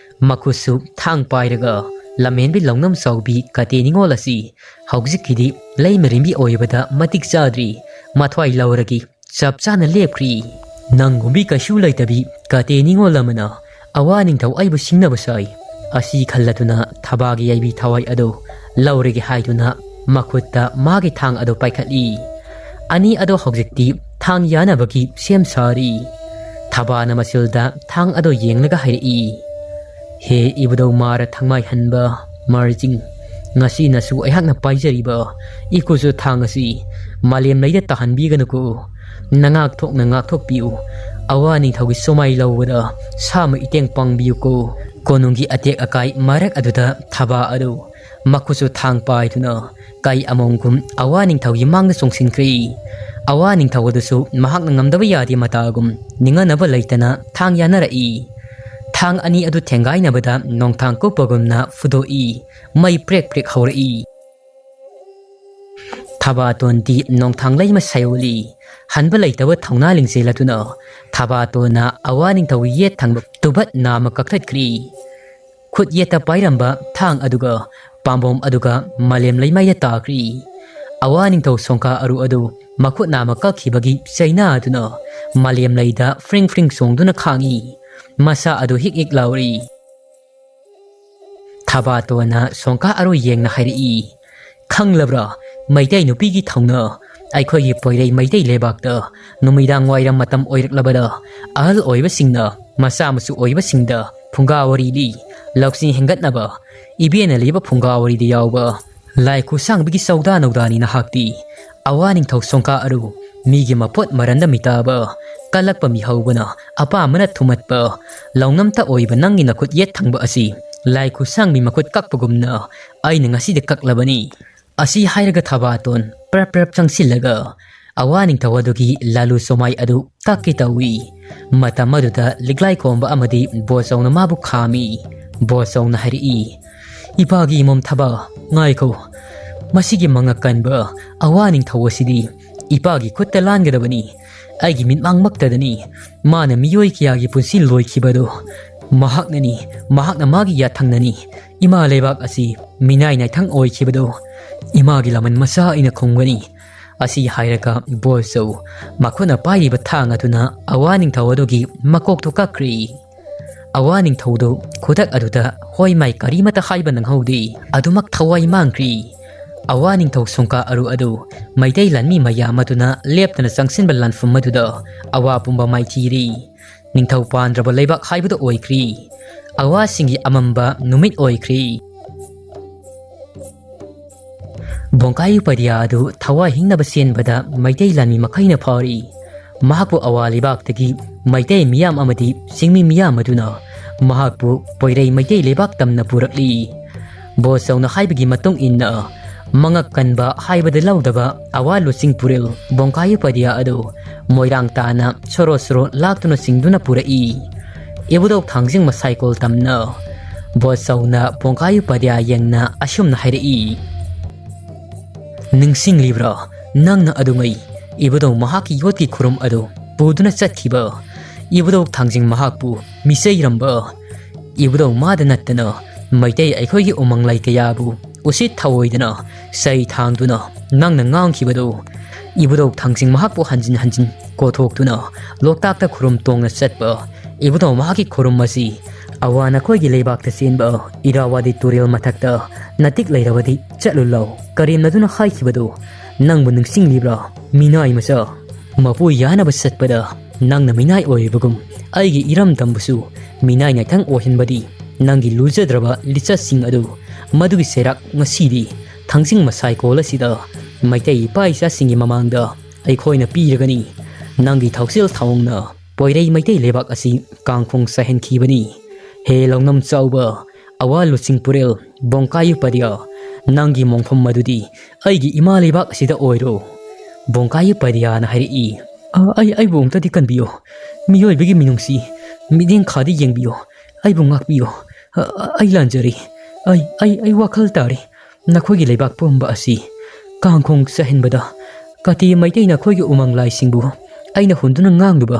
ꯃꯈꯨꯠꯁꯨ ꯊꯥꯡ ꯄꯥꯏꯔꯒ ꯂꯝꯍꯦꯟꯕꯤ ꯂꯧꯅꯝ ꯆꯥꯎꯕꯤ ꯀꯥꯇꯦ ꯅꯤꯉꯣꯜ ꯑꯁꯤ ꯍꯧꯖꯤꯛꯀꯤꯗꯤ ꯂꯩꯃꯔꯦꯝꯕꯤ ꯑꯣꯏꯕꯗ ꯃꯇꯤꯛ ꯆꯥꯗ꯭ꯔꯤ꯫ ꯃꯊ꯭ꯋꯥꯏ ꯂꯧꯔꯒꯤ ꯆꯞ ꯆꯥꯅ ꯂꯦꯞꯈ꯭ꯔꯤ꯫ ꯅꯪꯒꯨꯝꯕꯤ ꯀꯩꯁꯨ ꯂꯩꯇꯕꯤ ꯀꯥꯇꯦ ꯅꯤꯉꯣꯜ ꯑꯃꯅ "ꯑꯋꯥ ꯅꯤꯡꯊꯧ ꯑꯩꯕꯨ ꯁꯤꯡꯅꯕ ꯁꯥꯏ"꯫ ꯑꯁꯤ ꯈꯜꯂꯗꯨꯅ ꯊꯕꯥꯒꯤ ꯌꯥꯏꯕꯤ ꯊꯋꯥꯏ ꯑꯗꯨ ꯂꯧꯔꯒꯦ ꯍꯥꯏꯗꯨꯅ ꯃꯈꯨꯠꯇ ꯃꯥꯒꯤ ꯊꯥꯡ ꯑꯗꯨ ꯄꯥꯏꯈꯠꯂꯤ꯫ ꯑꯅꯤ ꯑꯗꯣ ꯍꯧꯖꯤꯛꯇꯤ ꯊꯥꯡ ꯌꯥꯅꯕꯒꯤ ꯁꯦꯝ ꯁꯥꯔꯤ꯫ ꯊꯕꯥꯅ ꯃꯆꯤꯜꯗ ꯊꯥꯡ ꯑꯗꯣ ꯌꯦꯡꯂꯒ ꯍꯥꯏꯔꯛꯏ, "ꯍꯦ ꯏꯕꯨꯙꯧ ꯃꯥꯔ ꯊꯪꯃꯥꯏꯍꯟꯕ ꯃꯥꯔꯖꯤꯡ, ꯉꯁꯤꯅꯁꯨ ꯑꯩꯍꯥꯛꯅ ꯄꯥꯏꯖꯔꯤꯕ ꯏꯀꯨꯁꯨ ꯊꯥꯡ ꯑꯁꯤ ꯃꯥꯂꯦꯝ ꯂꯩꯗ ꯇꯥꯍꯟꯕꯤꯒꯅꯨꯀꯣ꯫ ꯅꯉꯥꯛ ꯊꯣꯛꯅ ꯉꯥꯛꯊꯣꯛꯄꯤꯌꯨ꯫ ꯑꯋꯥ ꯅꯤꯡꯊꯧꯒꯤ ꯁꯣꯃꯥꯏ ꯂꯧꯕꯗ ꯁꯥꯃ ꯏꯇꯦꯡ ꯄꯥꯡꯕꯤꯌꯨꯀꯣ"꯫ ꯀꯣꯅꯨꯡꯒꯤ ꯑꯇꯦꯛ ꯑꯀꯥꯏ ꯃꯔꯛ ꯑꯗꯨꯗ ꯊꯕꯥ ꯑꯗꯨ ꯃꯈꯨꯠꯁꯨ ꯊꯥꯡ ꯄꯥꯏꯗꯨꯅ ꯀꯩ ꯑꯃꯣꯝꯒꯨꯝ ꯑꯋꯥ ꯅꯤꯡꯊꯧꯒꯤ ꯃꯥꯡꯗ ꯆꯣꯡꯁꯤꯟꯈ꯭ꯔꯦ꯫ ꯑꯋꯥ ꯅꯤꯡꯊꯧ ꯑꯗꯨꯁꯨ ꯃꯍꯥꯛꯅ ꯉꯝꯗꯕ ꯌꯥꯗꯦ ꯃꯇꯥꯒꯨꯝ ꯅꯤꯡꯍꯟꯅꯕ ꯂꯩꯇꯅ ꯊꯥꯡ ꯌꯥꯅꯔꯛꯏ꯫ ꯊꯥꯡ ꯑꯅꯤ ꯑꯗꯨ ꯊꯦꯡꯒꯥꯏꯅꯕꯗ ꯅꯣꯡꯊꯥꯡ ꯀꯨꯞꯄꯒꯨꯝꯅ ꯐꯨꯗꯣꯛꯏ꯫ ꯃꯩ ꯄ꯭ꯔꯦꯛ ꯄ꯭ꯔꯦꯛ ꯍꯧꯔꯛꯏ꯫ ꯊꯕꯥꯇꯣꯟꯗꯤ ꯅꯣꯡꯊꯥꯡ ꯂꯩꯃ ꯁꯥꯏꯑꯣꯜꯂꯤ꯫ ꯍꯟꯕ ꯂꯩꯇꯕ ꯊꯧꯅꯥ ꯂꯤꯡꯖꯦꯜ ꯑꯗꯨꯅ ꯊꯕꯥꯇꯣꯟꯅ ꯑꯋꯥ ꯅꯤꯡꯊꯧꯒꯤ ꯌꯦꯠ ꯊꯪꯕ ꯇꯨꯕꯠ ꯅꯥꯝꯃ ꯀꯛꯊꯠꯈ꯭ꯔꯤ꯫ ꯈꯨꯠ ꯌꯦꯠꯇ ꯄꯥꯏꯔꯝꯕ ꯊꯥꯡ ꯑꯗꯨꯒ ꯄꯥꯝꯕꯣꯝ ꯑꯗꯨꯒ ꯃꯥꯂꯦꯝ ꯂꯩꯃꯥꯏꯗ ꯇꯥꯈ꯭ꯔꯤ꯫ ꯑꯋꯥ ꯅꯤꯡꯊꯧ ꯁꯣꯡꯀꯥ ꯑꯔꯨ ꯑꯗꯨ ꯃꯈꯨꯠ ꯅꯥꯝꯃ ꯀꯛꯈꯤꯕꯒꯤ ꯆꯩꯅꯥ ꯑꯗꯨꯅ ꯃꯥꯂꯦꯝ ꯂꯩꯗ ꯐ꯭ꯔꯤꯡ ꯐ꯭ꯔꯤꯡ ꯆꯣꯡꯗꯨꯅ ꯈꯥꯡꯏ꯫ ꯃꯁꯥ ꯑꯗꯨ ꯍꯤꯛ ꯍꯤꯛ ꯂꯥꯎꯔꯤ꯫ ꯊꯕꯥꯇꯣꯟꯅ ꯁꯣꯡꯀꯥ ꯑꯔꯨ ꯌꯦꯡꯅ ꯍꯥꯏꯔꯛꯏ, "ꯈꯪꯂꯕ꯭ꯔꯥ, ꯃꯩꯇꯩ ꯅꯨꯄꯤꯒꯤ ꯊꯧꯅ? ꯑꯩꯈꯣꯏꯒꯤ ꯄꯣꯏꯔꯩ ꯃꯩꯇꯩ ꯂꯩꯕꯥꯛꯇ ꯅꯨꯃꯤꯗꯥꯡ ꯋꯥꯏꯔꯝ ꯃꯇꯝ ꯑꯣꯏꯔꯛꯂꯕꯗ ꯑꯍꯜ ꯑꯣꯏꯕꯁꯤꯡꯅ ꯃꯆꯥ ꯃꯁꯨ ꯑꯣꯏꯕꯁꯤꯡꯗ ꯐꯨꯡꯒꯥ ꯋꯥꯔꯤ ꯂꯤ꯫ ꯂꯧꯁꯤꯡ ꯍꯦꯟꯒꯠꯅꯕ ꯏꯕꯦꯟꯅ ꯂꯤꯕ ꯐꯨꯡꯒꯥ ꯋꯥꯔꯤꯗ ꯌꯥꯎꯕ ꯂꯥꯏ ꯈꯨꯠꯁꯥꯡꯕꯤꯒꯤ ꯆꯧꯗꯥ ꯅꯧꯗꯥꯅꯤ ꯅꯍꯥꯛꯇꯤ꯫ ꯑꯋꯥ ꯅꯤꯡꯊꯧ ꯁꯣꯡꯀꯥ ꯑꯔꯨ, ꯃꯤꯒꯤ ꯃꯄꯣꯠ ꯃꯔꯟꯗ ꯃꯤꯇꯥꯕ, ꯀꯜꯂꯛꯄ ꯃꯤꯍꯧꯕꯅ ꯑꯄꯥꯝꯕꯅ ꯊꯨꯝꯃꯠꯄ, ꯂꯧꯅꯝꯇ ꯑꯣꯏꯕ ꯅꯪꯒꯤ ꯅꯈꯨꯠ ꯌꯦꯠ ꯊꯪꯕ ꯑꯁꯤ ꯂꯥꯏ ꯈꯨꯠꯁꯥꯡꯕꯤ ꯃꯈꯨꯠ ꯀꯛꯄꯒꯨꯝꯅ ꯑꯩꯅ ꯉꯁꯤꯗꯤ ꯀꯛꯂꯕꯅꯤ"꯫ ꯑꯁꯤ ꯍꯥꯏꯔꯒ ꯊꯕꯥꯇꯣꯟ ꯄ꯭ꯔꯞ ꯄ꯭ꯔꯞ ꯆꯪꯁꯤꯜꯂꯒ ꯑꯋꯥ ꯅꯤꯡꯊꯧ ꯑꯗꯨꯒꯤ ꯂꯥꯂꯨ ꯁꯣꯃꯥꯏ ꯑꯗꯨ ꯀꯛꯀꯦ ꯇꯧꯏ꯫ ꯃꯇꯝ ꯑꯗꯨꯗ ꯂꯤꯛꯂꯥꯏ ꯈꯣꯝꯕ ꯑꯃꯗꯤ ꯕꯣꯆꯧꯅ ꯃꯥꯕꯨ ꯈꯥꯝꯃꯤ꯫ ꯕꯣꯆꯧꯅ ꯍꯥꯏꯔꯛꯏ, "ꯏꯄꯥꯒꯤ ꯏꯃꯣꯝ ꯊꯕꯥ, ꯉꯥꯏꯈꯣ꯫ ꯃꯁꯤꯒꯤ ꯃꯉꯛ ꯀꯟꯕ ꯑꯋꯥ ꯅꯤꯡꯊꯧ ꯑꯁꯤꯗꯤ ꯏꯄꯥꯒꯤ ꯈꯨꯠꯇ ꯂꯥꯟꯒꯗꯕꯅꯤ꯫ ꯑꯩꯒꯤ ꯃꯤꯠꯃꯥꯡꯃꯛꯇꯗꯅꯤ ꯃꯥꯅ ꯃꯤꯑꯣꯏ ꯀꯌꯥꯒꯤ ꯄꯨꯟꯁꯤ ꯂꯣꯏꯈꯤꯕꯗꯨ꯫ ꯃꯍꯥꯛꯅꯅꯤ, ꯃꯍꯥꯛꯅ ꯃꯥꯒꯤ ꯌꯥꯊꯪꯅꯅꯤ ꯏꯃꯥ ꯂꯩꯕꯥꯛ ꯑꯁꯤ ꯃꯤꯅꯥꯏ ꯅꯥꯏꯊꯪ ꯑꯣꯏꯈꯤꯕꯗꯨ꯫ ꯏꯃꯥꯒꯤ ꯂꯃꯟ ꯃꯆꯥ ꯑꯩꯅ ꯈꯨꯝꯒꯅꯤ"꯫ ꯑꯁꯤ ꯍꯥꯏꯔꯒ ꯕꯣꯆꯧ ꯃꯈꯨꯠꯅ ꯄꯥꯏꯔꯤꯕ ꯊꯥꯡ ꯑꯗꯨꯅ ꯑꯋꯥ ꯅꯤꯡꯊꯧ ꯑꯗꯨꯒꯤ ꯃꯀꯣꯛꯇꯨ ꯀꯛꯈ꯭ꯔꯦ꯫ ꯑꯋꯥ ꯅꯤꯡꯊꯧꯗꯨ ꯈꯨꯗꯛ ꯑꯗꯨꯗ ꯍꯣꯏ ꯃꯥꯏ ꯀꯔꯤꯃꯠꯇ ꯍꯥꯏꯕ ꯅꯪꯍꯧꯗꯦ꯫ ꯑꯗꯨꯃꯛ ꯊꯋꯥꯏ ꯃꯥꯡꯈ꯭ꯔꯤ꯫ ꯑꯋꯥ ꯅꯤꯡꯊꯧ ꯁꯨꯡꯀꯥ ꯑꯔꯨ ꯑꯗꯨ ꯃꯩꯇꯩ ꯂꯥꯟꯃꯤ ꯃꯌꯥꯝ ꯑꯗꯨꯅ ꯂꯦꯞꯇꯅ ꯆꯪꯁꯤꯟꯕ ꯂꯥꯟꯐꯝ ꯑꯗꯨꯗ ꯑꯋꯥ ꯄꯨꯝꯕ ꯃꯥꯏꯊꯤꯔꯤ꯫ ꯅꯤꯡꯊꯧ ꯄꯥꯟꯗ꯭ꯔꯕ ꯂꯩꯕꯥꯛ ꯍꯥꯏꯕꯗꯨ ꯑꯣꯏꯈ꯭ꯔꯤ꯫ ꯑꯋꯥꯁꯤꯡꯒꯤ ꯑꯃꯝꯕ ꯅꯨꯃꯤꯠ ꯑꯣꯏꯈ꯭ꯔꯤ꯫ ꯕꯣꯡꯀꯥꯌꯨ ꯄꯗꯤꯌꯥ ꯑꯗꯨ ꯊꯋꯥꯏ ꯍꯤꯡꯅꯕ ꯆꯦꯟꯕꯗ ꯃꯩꯇꯩ ꯂꯥꯟꯃꯤ ꯃꯈꯩꯅ ꯐꯥꯔꯤ꯫ ꯃꯍꯥꯛꯄꯨ ꯑꯋꯥ ꯂꯩꯕꯥꯛꯇꯒꯤ ꯃꯩꯇꯩ ꯃꯤꯌꯥꯝ ꯑꯃꯗꯤ ꯆꯤꯡꯃꯤ ꯃꯤꯌꯥꯝ ꯑꯗꯨꯅ ꯃꯍꯥꯛꯄꯨ ꯄꯣꯏꯔꯩ ꯃꯩꯇꯩ ꯂꯩꯕꯥꯛ ꯇꯝꯅ ꯄꯨꯔꯛꯂꯤ꯫ ꯕꯣꯁ ꯆꯧꯅ ꯍꯥꯏꯕꯒꯤ ꯃꯇꯨꯡ ꯏꯟꯅ, ꯃꯉꯛ ꯀꯟꯕ ꯍꯥꯏꯕꯗ ꯂꯧꯗꯕ ꯑꯋꯥ ꯂꯨꯆꯤꯡ ꯄꯨꯔꯦꯜ ꯕꯣꯡꯀꯥꯌꯨ ꯄꯗꯤꯌꯥ ꯑꯗꯨ ꯃꯣꯏꯔꯥꯡ ꯇꯥꯅ ꯁꯣꯔꯣ ꯁꯣꯔꯣ ꯂꯥꯛꯇꯨꯅ ꯆꯤꯡꯗꯨꯅ ꯄꯨꯔꯛꯏ꯫ ꯏꯕꯨꯙꯧ ꯊꯥꯡꯖꯤꯡ ꯃꯁꯥꯏꯀꯣꯜ ꯇꯝꯅ ꯕꯣꯁ ꯆꯧꯅ ꯕꯣꯡꯀꯥꯌꯨ ꯄꯗꯤꯌꯥ ꯌꯦꯡꯅ ꯑꯁꯨꯝꯅ ꯍꯥꯏꯔꯛꯏ, "ꯅꯤꯡꯁꯤꯡꯂꯤꯕ꯭ꯔꯥ? ꯅꯪꯅ ꯑꯗꯨꯉꯩ ꯏꯕꯨꯙꯧ ꯃꯍꯥꯛꯀꯤ ꯌꯣꯠꯀꯤ ꯈꯨꯔꯨꯝ ꯑꯗꯨ ꯄꯨꯗꯨꯅ ꯆꯠꯈꯤꯕ, ꯏꯕꯨꯙꯧ ꯊꯥꯡꯖꯤꯡ ꯃꯍꯥꯛꯄꯨ ꯃꯤꯆꯩꯔꯝꯕ, ꯏꯕꯨꯙꯧ ꯃꯥꯗ ꯅꯠꯇꯅ ꯃꯩꯇꯩ ꯑꯩꯈꯣꯏꯒꯤ ꯎꯃꯪ ꯂꯥꯏ ꯀꯌꯥꯕꯨ ꯎꯁꯤꯠ ꯊꯑꯣꯏꯗꯅ ꯆꯩ ꯊꯥꯡꯗꯨꯅ ꯅꯪꯅ ꯉꯥꯡꯈꯤꯕꯗꯨ, ꯏꯕꯨꯙꯧ ꯊꯥꯡꯖꯤꯡ ꯃꯍꯥꯛꯄꯨ ꯍꯟꯖꯤꯟ ꯍꯟꯖꯤꯟ ꯀꯣꯊꯣꯛꯇꯨꯅ ꯂꯣꯛꯇꯥꯛꯇ ꯈꯨꯔꯨꯝ ꯇꯣꯡꯅ ꯆꯠꯄ, ꯏꯕꯨꯙꯧ ꯃꯍꯥꯛꯀꯤ ꯈꯨꯔꯨꯝ ꯑꯁꯤ ꯑꯋꯥ ꯅꯈꯣꯏꯒꯤ ꯂꯩꯕꯥꯛꯇ ꯆꯦꯟꯕ ꯏꯔꯥꯋꯥꯗꯤ ꯇꯨꯔꯦꯜ ꯃꯊꯛꯇ ꯅꯥꯇꯤꯛ ꯂꯩꯔꯕꯗꯤ ꯆꯠꯂꯨ ꯂꯥꯎ" ꯀꯔꯦꯝꯅꯗꯨꯅ ꯍꯥꯏꯈꯤꯕꯗꯨ ꯅꯪꯕꯨ ꯅꯤꯡꯁꯤꯡꯂꯤꯕ꯭ꯔꯥ? ꯃꯤꯅꯥꯏ ꯃꯆꯥ, ꯃꯄꯨ ꯌꯥꯅꯕ ꯆꯠꯄꯗ ꯅꯪꯅ ꯃꯤꯅꯥꯏ ꯑꯣꯏꯔꯤꯕꯒꯨꯝ ꯑꯩꯒꯤ ꯏꯔꯝꯗꯝꯕꯨꯁꯨ ꯃꯤꯅꯥꯏ ꯉꯥꯛꯇꯪ ꯑꯣꯏꯍꯟꯕꯗꯤ ꯅꯪꯒꯤ ꯂꯨꯖꯗ꯭ꯔꯕ ꯂꯤꯆꯠꯁꯤꯡ ꯑꯗꯨ ꯃꯗꯨꯒꯤ ꯆꯩꯔꯥꯛ ꯉꯁꯤꯗꯤ ꯊꯥꯡꯖꯤꯡ ꯃꯁꯥꯏꯀꯣꯜ ꯑꯁꯤꯗ ꯃꯩꯇꯩ ꯏꯄꯥ ꯏꯆꯥꯁꯤꯡꯒꯤ ꯃꯃꯥꯡꯗ ꯑꯩꯈꯣꯏꯅ ꯄꯤꯔꯒꯅꯤ꯫ ꯅꯪꯒꯤ ꯊꯧꯁꯤꯜ ꯊꯧꯑꯣꯡꯅ ꯄꯣꯏꯔꯩ ꯃꯩꯇꯩ ꯂꯩꯕꯥꯛ ꯑꯁꯤ ꯀꯥꯡꯈꯣꯡ ꯆꯥꯏꯍꯟꯈꯤꯕꯅꯤ꯫ ꯍꯦ ꯂꯧꯅꯝ ꯆꯥꯎꯕ, ꯑꯋꯥ ꯂꯨꯆꯤꯡ ꯄꯨꯔꯦꯜ ꯕꯣꯡꯀꯥꯌꯨ ꯄꯗꯤꯌꯥ, ꯅꯪꯒꯤ ꯃꯣꯡꯐꯝ ꯑꯗꯨꯗꯤ ꯑꯩꯒꯤ ꯏꯃꯥ ꯂꯩꯕꯥꯛ ꯑꯁꯤꯗ ꯑꯣꯏꯔꯣ꯫ ꯕꯣꯡꯀꯥꯌꯨ ꯄꯗꯤꯌꯥꯅ ꯍꯥꯏꯔꯛꯏ, "ꯑ, ꯑꯩ, ꯑꯩꯕꯨ ꯑꯃꯨꯛꯇꯗꯤ ꯀꯟꯕꯤꯌꯨ꯫ ꯃꯤꯑꯣꯏꯕꯒꯤ ꯃꯤꯅꯨꯡꯁꯤ, ꯃꯤꯠꯌꯦꯡ ꯈꯥꯗ ꯌꯦꯡꯕꯤꯌꯨ꯫ ꯑꯩꯕꯨ ꯉꯥꯛꯄꯤꯌꯨ꯫ ꯑ, ꯑ, ꯑꯩ ꯂꯥꯟꯖꯔꯦ꯫ ꯑꯩ, ꯑꯩ, ꯑꯩ ꯋꯥꯈꯜ ꯇꯥꯔꯦ꯫ ꯅꯈꯣꯏꯒꯤ ꯂꯩꯕꯥꯛ ꯄꯨꯝꯕ ꯑꯁꯤ ꯀꯥꯡꯈꯣꯡ ꯆꯥꯏꯍꯟꯕꯗ ꯀꯥꯇꯤ ꯃꯩꯇꯩ ꯅꯈꯣꯏꯒꯤ ꯎꯃꯪ ꯂꯥꯏꯁꯤꯡꯕꯨ ꯑꯩꯅ ꯍꯨꯟꯗꯨꯅ ꯉꯥꯡꯂꯨꯕ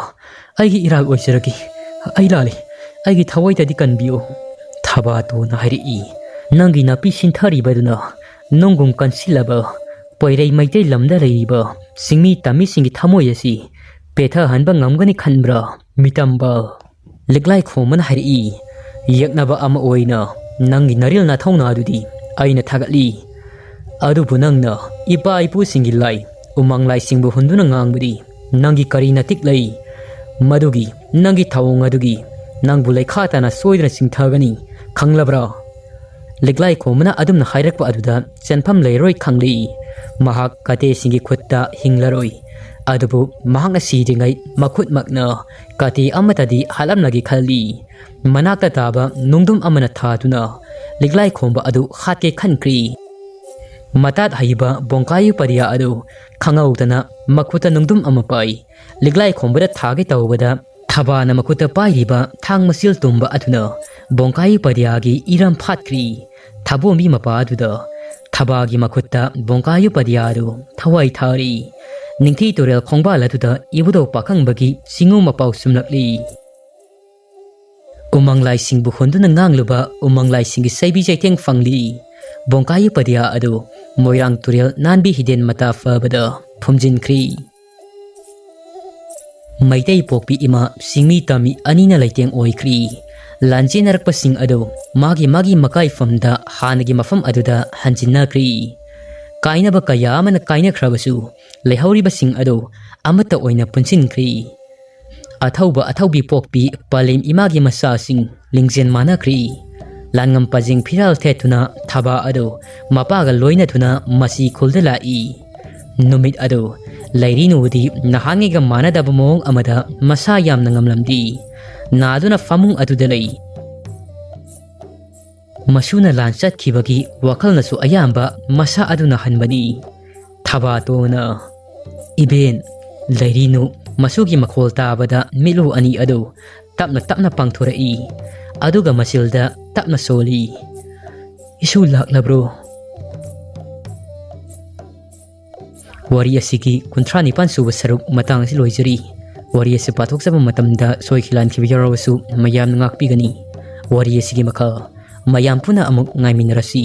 ꯑꯩꯒꯤ ꯏꯔꯥꯜ ꯑꯣꯏꯖꯔꯒꯦ꯫ ꯑꯩ ꯂꯥꯜꯂꯤ꯫ ꯑꯩꯒꯤ ꯊꯋꯥꯏꯗꯗꯤ ꯀꯟꯕꯤꯌꯨ꯫" ꯊꯕꯥꯇꯣꯟꯅ ꯍꯥꯏꯔꯛꯏ, "ꯅꯪꯒꯤ ꯅꯥꯄꯤ ꯁꯤꯟꯊꯔꯤꯕꯗꯨꯅ ꯅꯨꯡꯒꯨꯝ ꯀꯟꯁꯤꯜꯂꯕ ꯄꯣꯏꯔꯩ ꯃꯩꯇꯩ ꯂꯝꯗ ꯂꯩꯔꯤꯕ ꯆꯤꯡꯃꯤ ꯇꯝꯃꯤꯁꯤꯡꯒꯤ ꯊꯃꯣꯏ ꯑꯁꯤ ꯄꯦꯊꯍꯟꯕ ꯉꯝꯒꯅꯤ ꯈꯟꯕ꯭ꯔꯥ, ꯃꯤꯇꯝꯕ?" ꯂꯤꯛꯂꯥꯏ ꯈꯣꯝꯕꯅ ꯍꯥꯏꯔꯛꯏ, "ꯌꯦꯛꯅꯕ ꯑꯃ ꯑꯣꯏꯅ ꯅꯪꯒꯤ ꯅꯔꯤꯜ ꯅꯥꯊꯧꯅꯥ ꯑꯗꯨꯗꯤ ꯑꯩꯅ ꯊꯥꯒꯠꯂꯤ꯫ ꯑꯗꯨꯕꯨ ꯅꯪꯅ ꯏꯄꯥ ꯏꯄꯨꯁꯤꯡꯒꯤ ꯂꯥꯏ ꯎꯃꯪ ꯂꯥꯏꯁꯤꯡꯕꯨ ꯍꯨꯟꯗꯨꯅ ꯉꯥꯡꯕꯗꯤ ꯅꯪꯒꯤ ꯀꯔꯤ ꯅꯇꯤꯛ ꯂꯩ? ꯃꯗꯨꯒꯤ ꯅꯪꯒꯤ ꯊꯧꯑꯣꯡ ꯑꯗꯨꯒꯤ ꯅꯪꯕꯨ ꯂꯩꯈꯥ ꯇꯥꯅ ꯁꯣꯏꯗꯅ ꯆꯤꯡꯊꯒꯅꯤ, ꯈꯪꯂꯕ꯭ꯔꯥ?" ꯂꯤꯛꯂꯥꯏ ꯈꯣꯝꯕꯅ ꯑꯗꯨꯝꯅ ꯍꯥꯏꯔꯛꯄ ꯑꯗꯨꯗ ꯆꯦꯟꯐꯝ ꯂꯩꯔꯣꯏ ꯈꯪꯂꯤ꯫ ꯃꯍꯥꯛ ꯀꯥꯇꯦꯁꯤꯡꯒꯤ ꯈꯨꯠꯇ ꯍꯤꯡꯂꯔꯣꯏ꯫ ꯑꯗꯨꯕꯨ ꯃꯍꯥꯛꯅ ꯁꯤꯗ꯭ꯔꯤꯉꯩ ꯃꯈꯨꯠꯃꯛꯅ ꯀꯥꯇꯦ ꯑꯃꯠꯇꯗꯤ ꯍꯥꯠꯂꯝꯂꯒꯦ ꯈꯜꯂꯤ꯫ ꯃꯅꯥꯛꯇ ꯇꯥꯕ ꯅꯨꯡꯗꯨꯝ ꯑꯃꯅ ꯊꯥꯗꯨꯅ ꯂꯤꯛꯂꯥꯏ ꯈꯣꯝꯕ ꯑꯗꯨ ꯍꯥꯠꯀꯦ ꯈꯟꯈ꯭ꯔꯤ꯫ ꯃꯇꯥꯠ ꯍꯩꯕ ꯕꯣꯡꯀꯥꯌꯨ ꯄꯔꯤꯌꯥ ꯑꯗꯨ ꯈꯪꯍꯧꯗꯅ ꯃꯈꯨꯠꯇ ꯅꯨꯡꯗꯨꯝ ꯑꯃ ꯄꯥꯏ꯫ ꯂꯤꯛꯂꯥꯏ ꯈꯣꯝꯕꯗ ꯊꯥꯒꯦ ꯇꯧꯕꯗ ꯊꯕꯥꯅ ꯃꯈꯨꯠꯇ ꯄꯥꯏꯔꯤꯕ ꯊꯥꯡ ꯃꯆꯤꯜ ꯇꯨꯝꯕ ꯑꯗꯨꯅ ꯕꯣꯡꯀꯥꯌꯨ ꯄꯔꯤꯌꯥꯒꯤ ꯏꯔꯝ ꯐꯥꯠꯈ꯭ꯔꯤ꯫ ꯊꯥꯕꯣꯝꯕꯤ ꯃꯄꯥ ꯑꯗꯨꯗ ꯊꯕꯥꯒꯤ ꯃꯈꯨꯠꯇ ꯕꯣꯡꯀꯥꯌꯨ ꯄꯔꯤꯌꯥ ꯑꯗꯨ ꯊꯋꯥꯏ ꯊꯥꯔꯤ꯫ ꯅꯤꯡꯊꯤ ꯇꯨꯔꯦꯜ ꯈꯣꯡꯕꯥꯜ ꯑꯗꯨꯗ ꯏꯕꯨꯙꯧ ꯄꯥꯈꯪꯕꯒꯤ ꯆꯤꯡꯉꯨ ꯃꯄꯥꯎ ꯆꯨꯝꯂꯛꯂꯤ꯫ ꯎꯃꯪ ꯂꯥꯏꯁꯤꯡꯕꯨ ꯍꯨꯟꯗꯨꯅ ꯉꯥꯡꯂꯨꯕ ꯎꯃꯪ ꯂꯥꯏꯁꯤꯡꯒꯤ ꯆꯩꯕꯤ ꯆꯩꯊꯦꯡ ꯐꯪꯂꯤ꯫ ꯕꯣꯡꯀꯥꯌꯨ ꯄꯔꯤꯌꯥ ꯑꯗꯨ ꯃꯣꯏꯔꯥꯡ ꯇꯨꯔꯦꯜ ꯅꯥꯟꯕꯤ ꯍꯤꯗꯦꯟ ꯃꯇꯥ ꯐꯕꯗ ꯐꯨꯝꯖꯤꯟꯈ꯭ꯔꯤ꯫ ꯃꯩꯇꯩ ꯄꯣꯛꯄꯤ ꯏꯃꯥ ꯆꯤꯡꯃꯤ ꯇꯝꯃꯤ ꯑꯅꯤꯅ ꯂꯩꯇꯦꯡ ꯑꯣꯏꯈ꯭ꯔꯤ꯫ ꯂꯥꯟꯖꯦꯟꯅꯔꯛꯄꯁꯤꯡ ꯑꯗꯨ ꯃꯥꯒꯤ ꯃꯥꯒꯤ ꯃꯀꯥꯏꯐꯝꯗ ꯍꯥꯟꯅꯒꯤ ꯃꯐꯝ ꯑꯗꯨꯗ ꯍꯟꯖꯤꯟꯅꯈ꯭ꯔꯤ꯫ ꯀꯥꯏꯅꯕ ꯀꯌꯥ ꯑꯃꯅ ꯀꯥꯏꯅꯈ꯭ꯔꯕꯁꯨ ꯂꯩꯍꯧꯔꯤꯕꯁꯤꯡ ꯑꯗꯨ ꯑꯃꯠꯇ ꯑꯣꯏꯅ ꯄꯨꯟꯁꯤꯟꯈ꯭ꯔꯤ꯫ ꯑꯊꯧꯕ ꯑꯊꯧꯕꯤ ꯄꯣꯛꯄꯤ ꯄꯂꯦꯝ ꯏꯃꯥꯒꯤ ꯃꯆꯥꯁꯤꯡ ꯂꯤꯡꯖꯦꯜ ꯃꯥꯟꯅꯈ꯭ꯔꯤ꯫ ꯂꯥꯟꯉꯝ ꯄꯖꯦꯡ ꯐꯤꯔꯥꯜ ꯊꯦꯠꯇꯨꯅ ꯊꯕꯥ ꯑꯗꯨ ꯃꯄꯥꯒ ꯂꯣꯏꯅꯗꯨꯅ ꯃꯆꯤ ꯈꯨꯜꯗ ꯂꯥꯛꯏ꯫ ꯅꯨꯃꯤꯠ ꯑꯗꯨ ꯂꯩꯔꯤꯅꯨꯗꯤ ꯅꯍꯥꯟꯉꯩꯒ ꯃꯥꯟꯅꯗꯕ ꯃꯑꯣꯡ ꯑꯃꯗ ꯃꯁꯥ ꯌꯥꯝꯅ ꯉꯝꯂꯝꯗꯦ꯫ ꯅꯥꯗꯨꯅ ꯐꯃꯨꯡ ꯑꯗꯨꯗ ꯂꯩ꯫ ꯃꯁꯨꯅ ꯂꯥꯟ ꯆꯠꯈꯤꯕꯒꯤ ꯋꯥꯈꯜꯅꯁꯨ ꯑꯌꯥꯝꯕ ꯃꯁꯥ ꯑꯗꯨꯅ ꯍꯟꯕꯅꯤ꯫ ꯊꯕꯥꯇꯣꯅ, "ꯏꯕꯦꯟ, ꯂꯩꯔꯤꯅꯨ!" ꯃꯁꯨꯒꯤ ꯃꯈꯣꯜ ꯇꯥꯕꯗ ꯃꯤꯠꯂꯨ ꯑꯅꯤ ꯑꯗꯨ ꯇꯞꯅ ꯇꯞꯅ ꯄꯥꯡꯊꯣꯔꯛꯏ꯫ ꯑꯗꯨꯒ ꯃꯆꯤꯜꯗ ꯇꯞꯅ ꯁꯣꯜꯂꯤ, "ꯏꯁꯨ ꯂꯥꯛꯂꯕ꯭ꯔꯣ?" ꯋꯥꯔꯤ ꯑꯁꯤꯒꯤ ꯀꯨꯟꯊ꯭ꯔꯥ ꯅꯤꯄꯥꯟ ꯁꯨꯕ ꯁꯔꯨꯛ ꯃꯇꯥꯡ ꯑꯁꯤ ꯂꯣꯏꯖꯔꯤ꯫ ꯋꯥꯔꯤ ꯑꯁꯤ ꯄꯥꯊꯣꯛꯆꯕ ꯃꯇꯝꯗ ꯁꯣꯏꯈꯤ ꯂꯥꯟꯈꯤꯕ ꯌꯥꯎꯔꯕꯁꯨ ꯃꯌꯥꯝꯅ ꯉꯥꯛꯄꯤꯒꯅꯤ꯫ ꯋꯥꯔꯤ ꯑꯁꯤꯒꯤ ꯃꯈꯥ ꯃꯌꯥꯝ ꯄꯨꯟꯅ ꯑꯃꯨꯛ ꯉꯥꯏꯃꯤꯟꯅꯔꯁꯤ꯫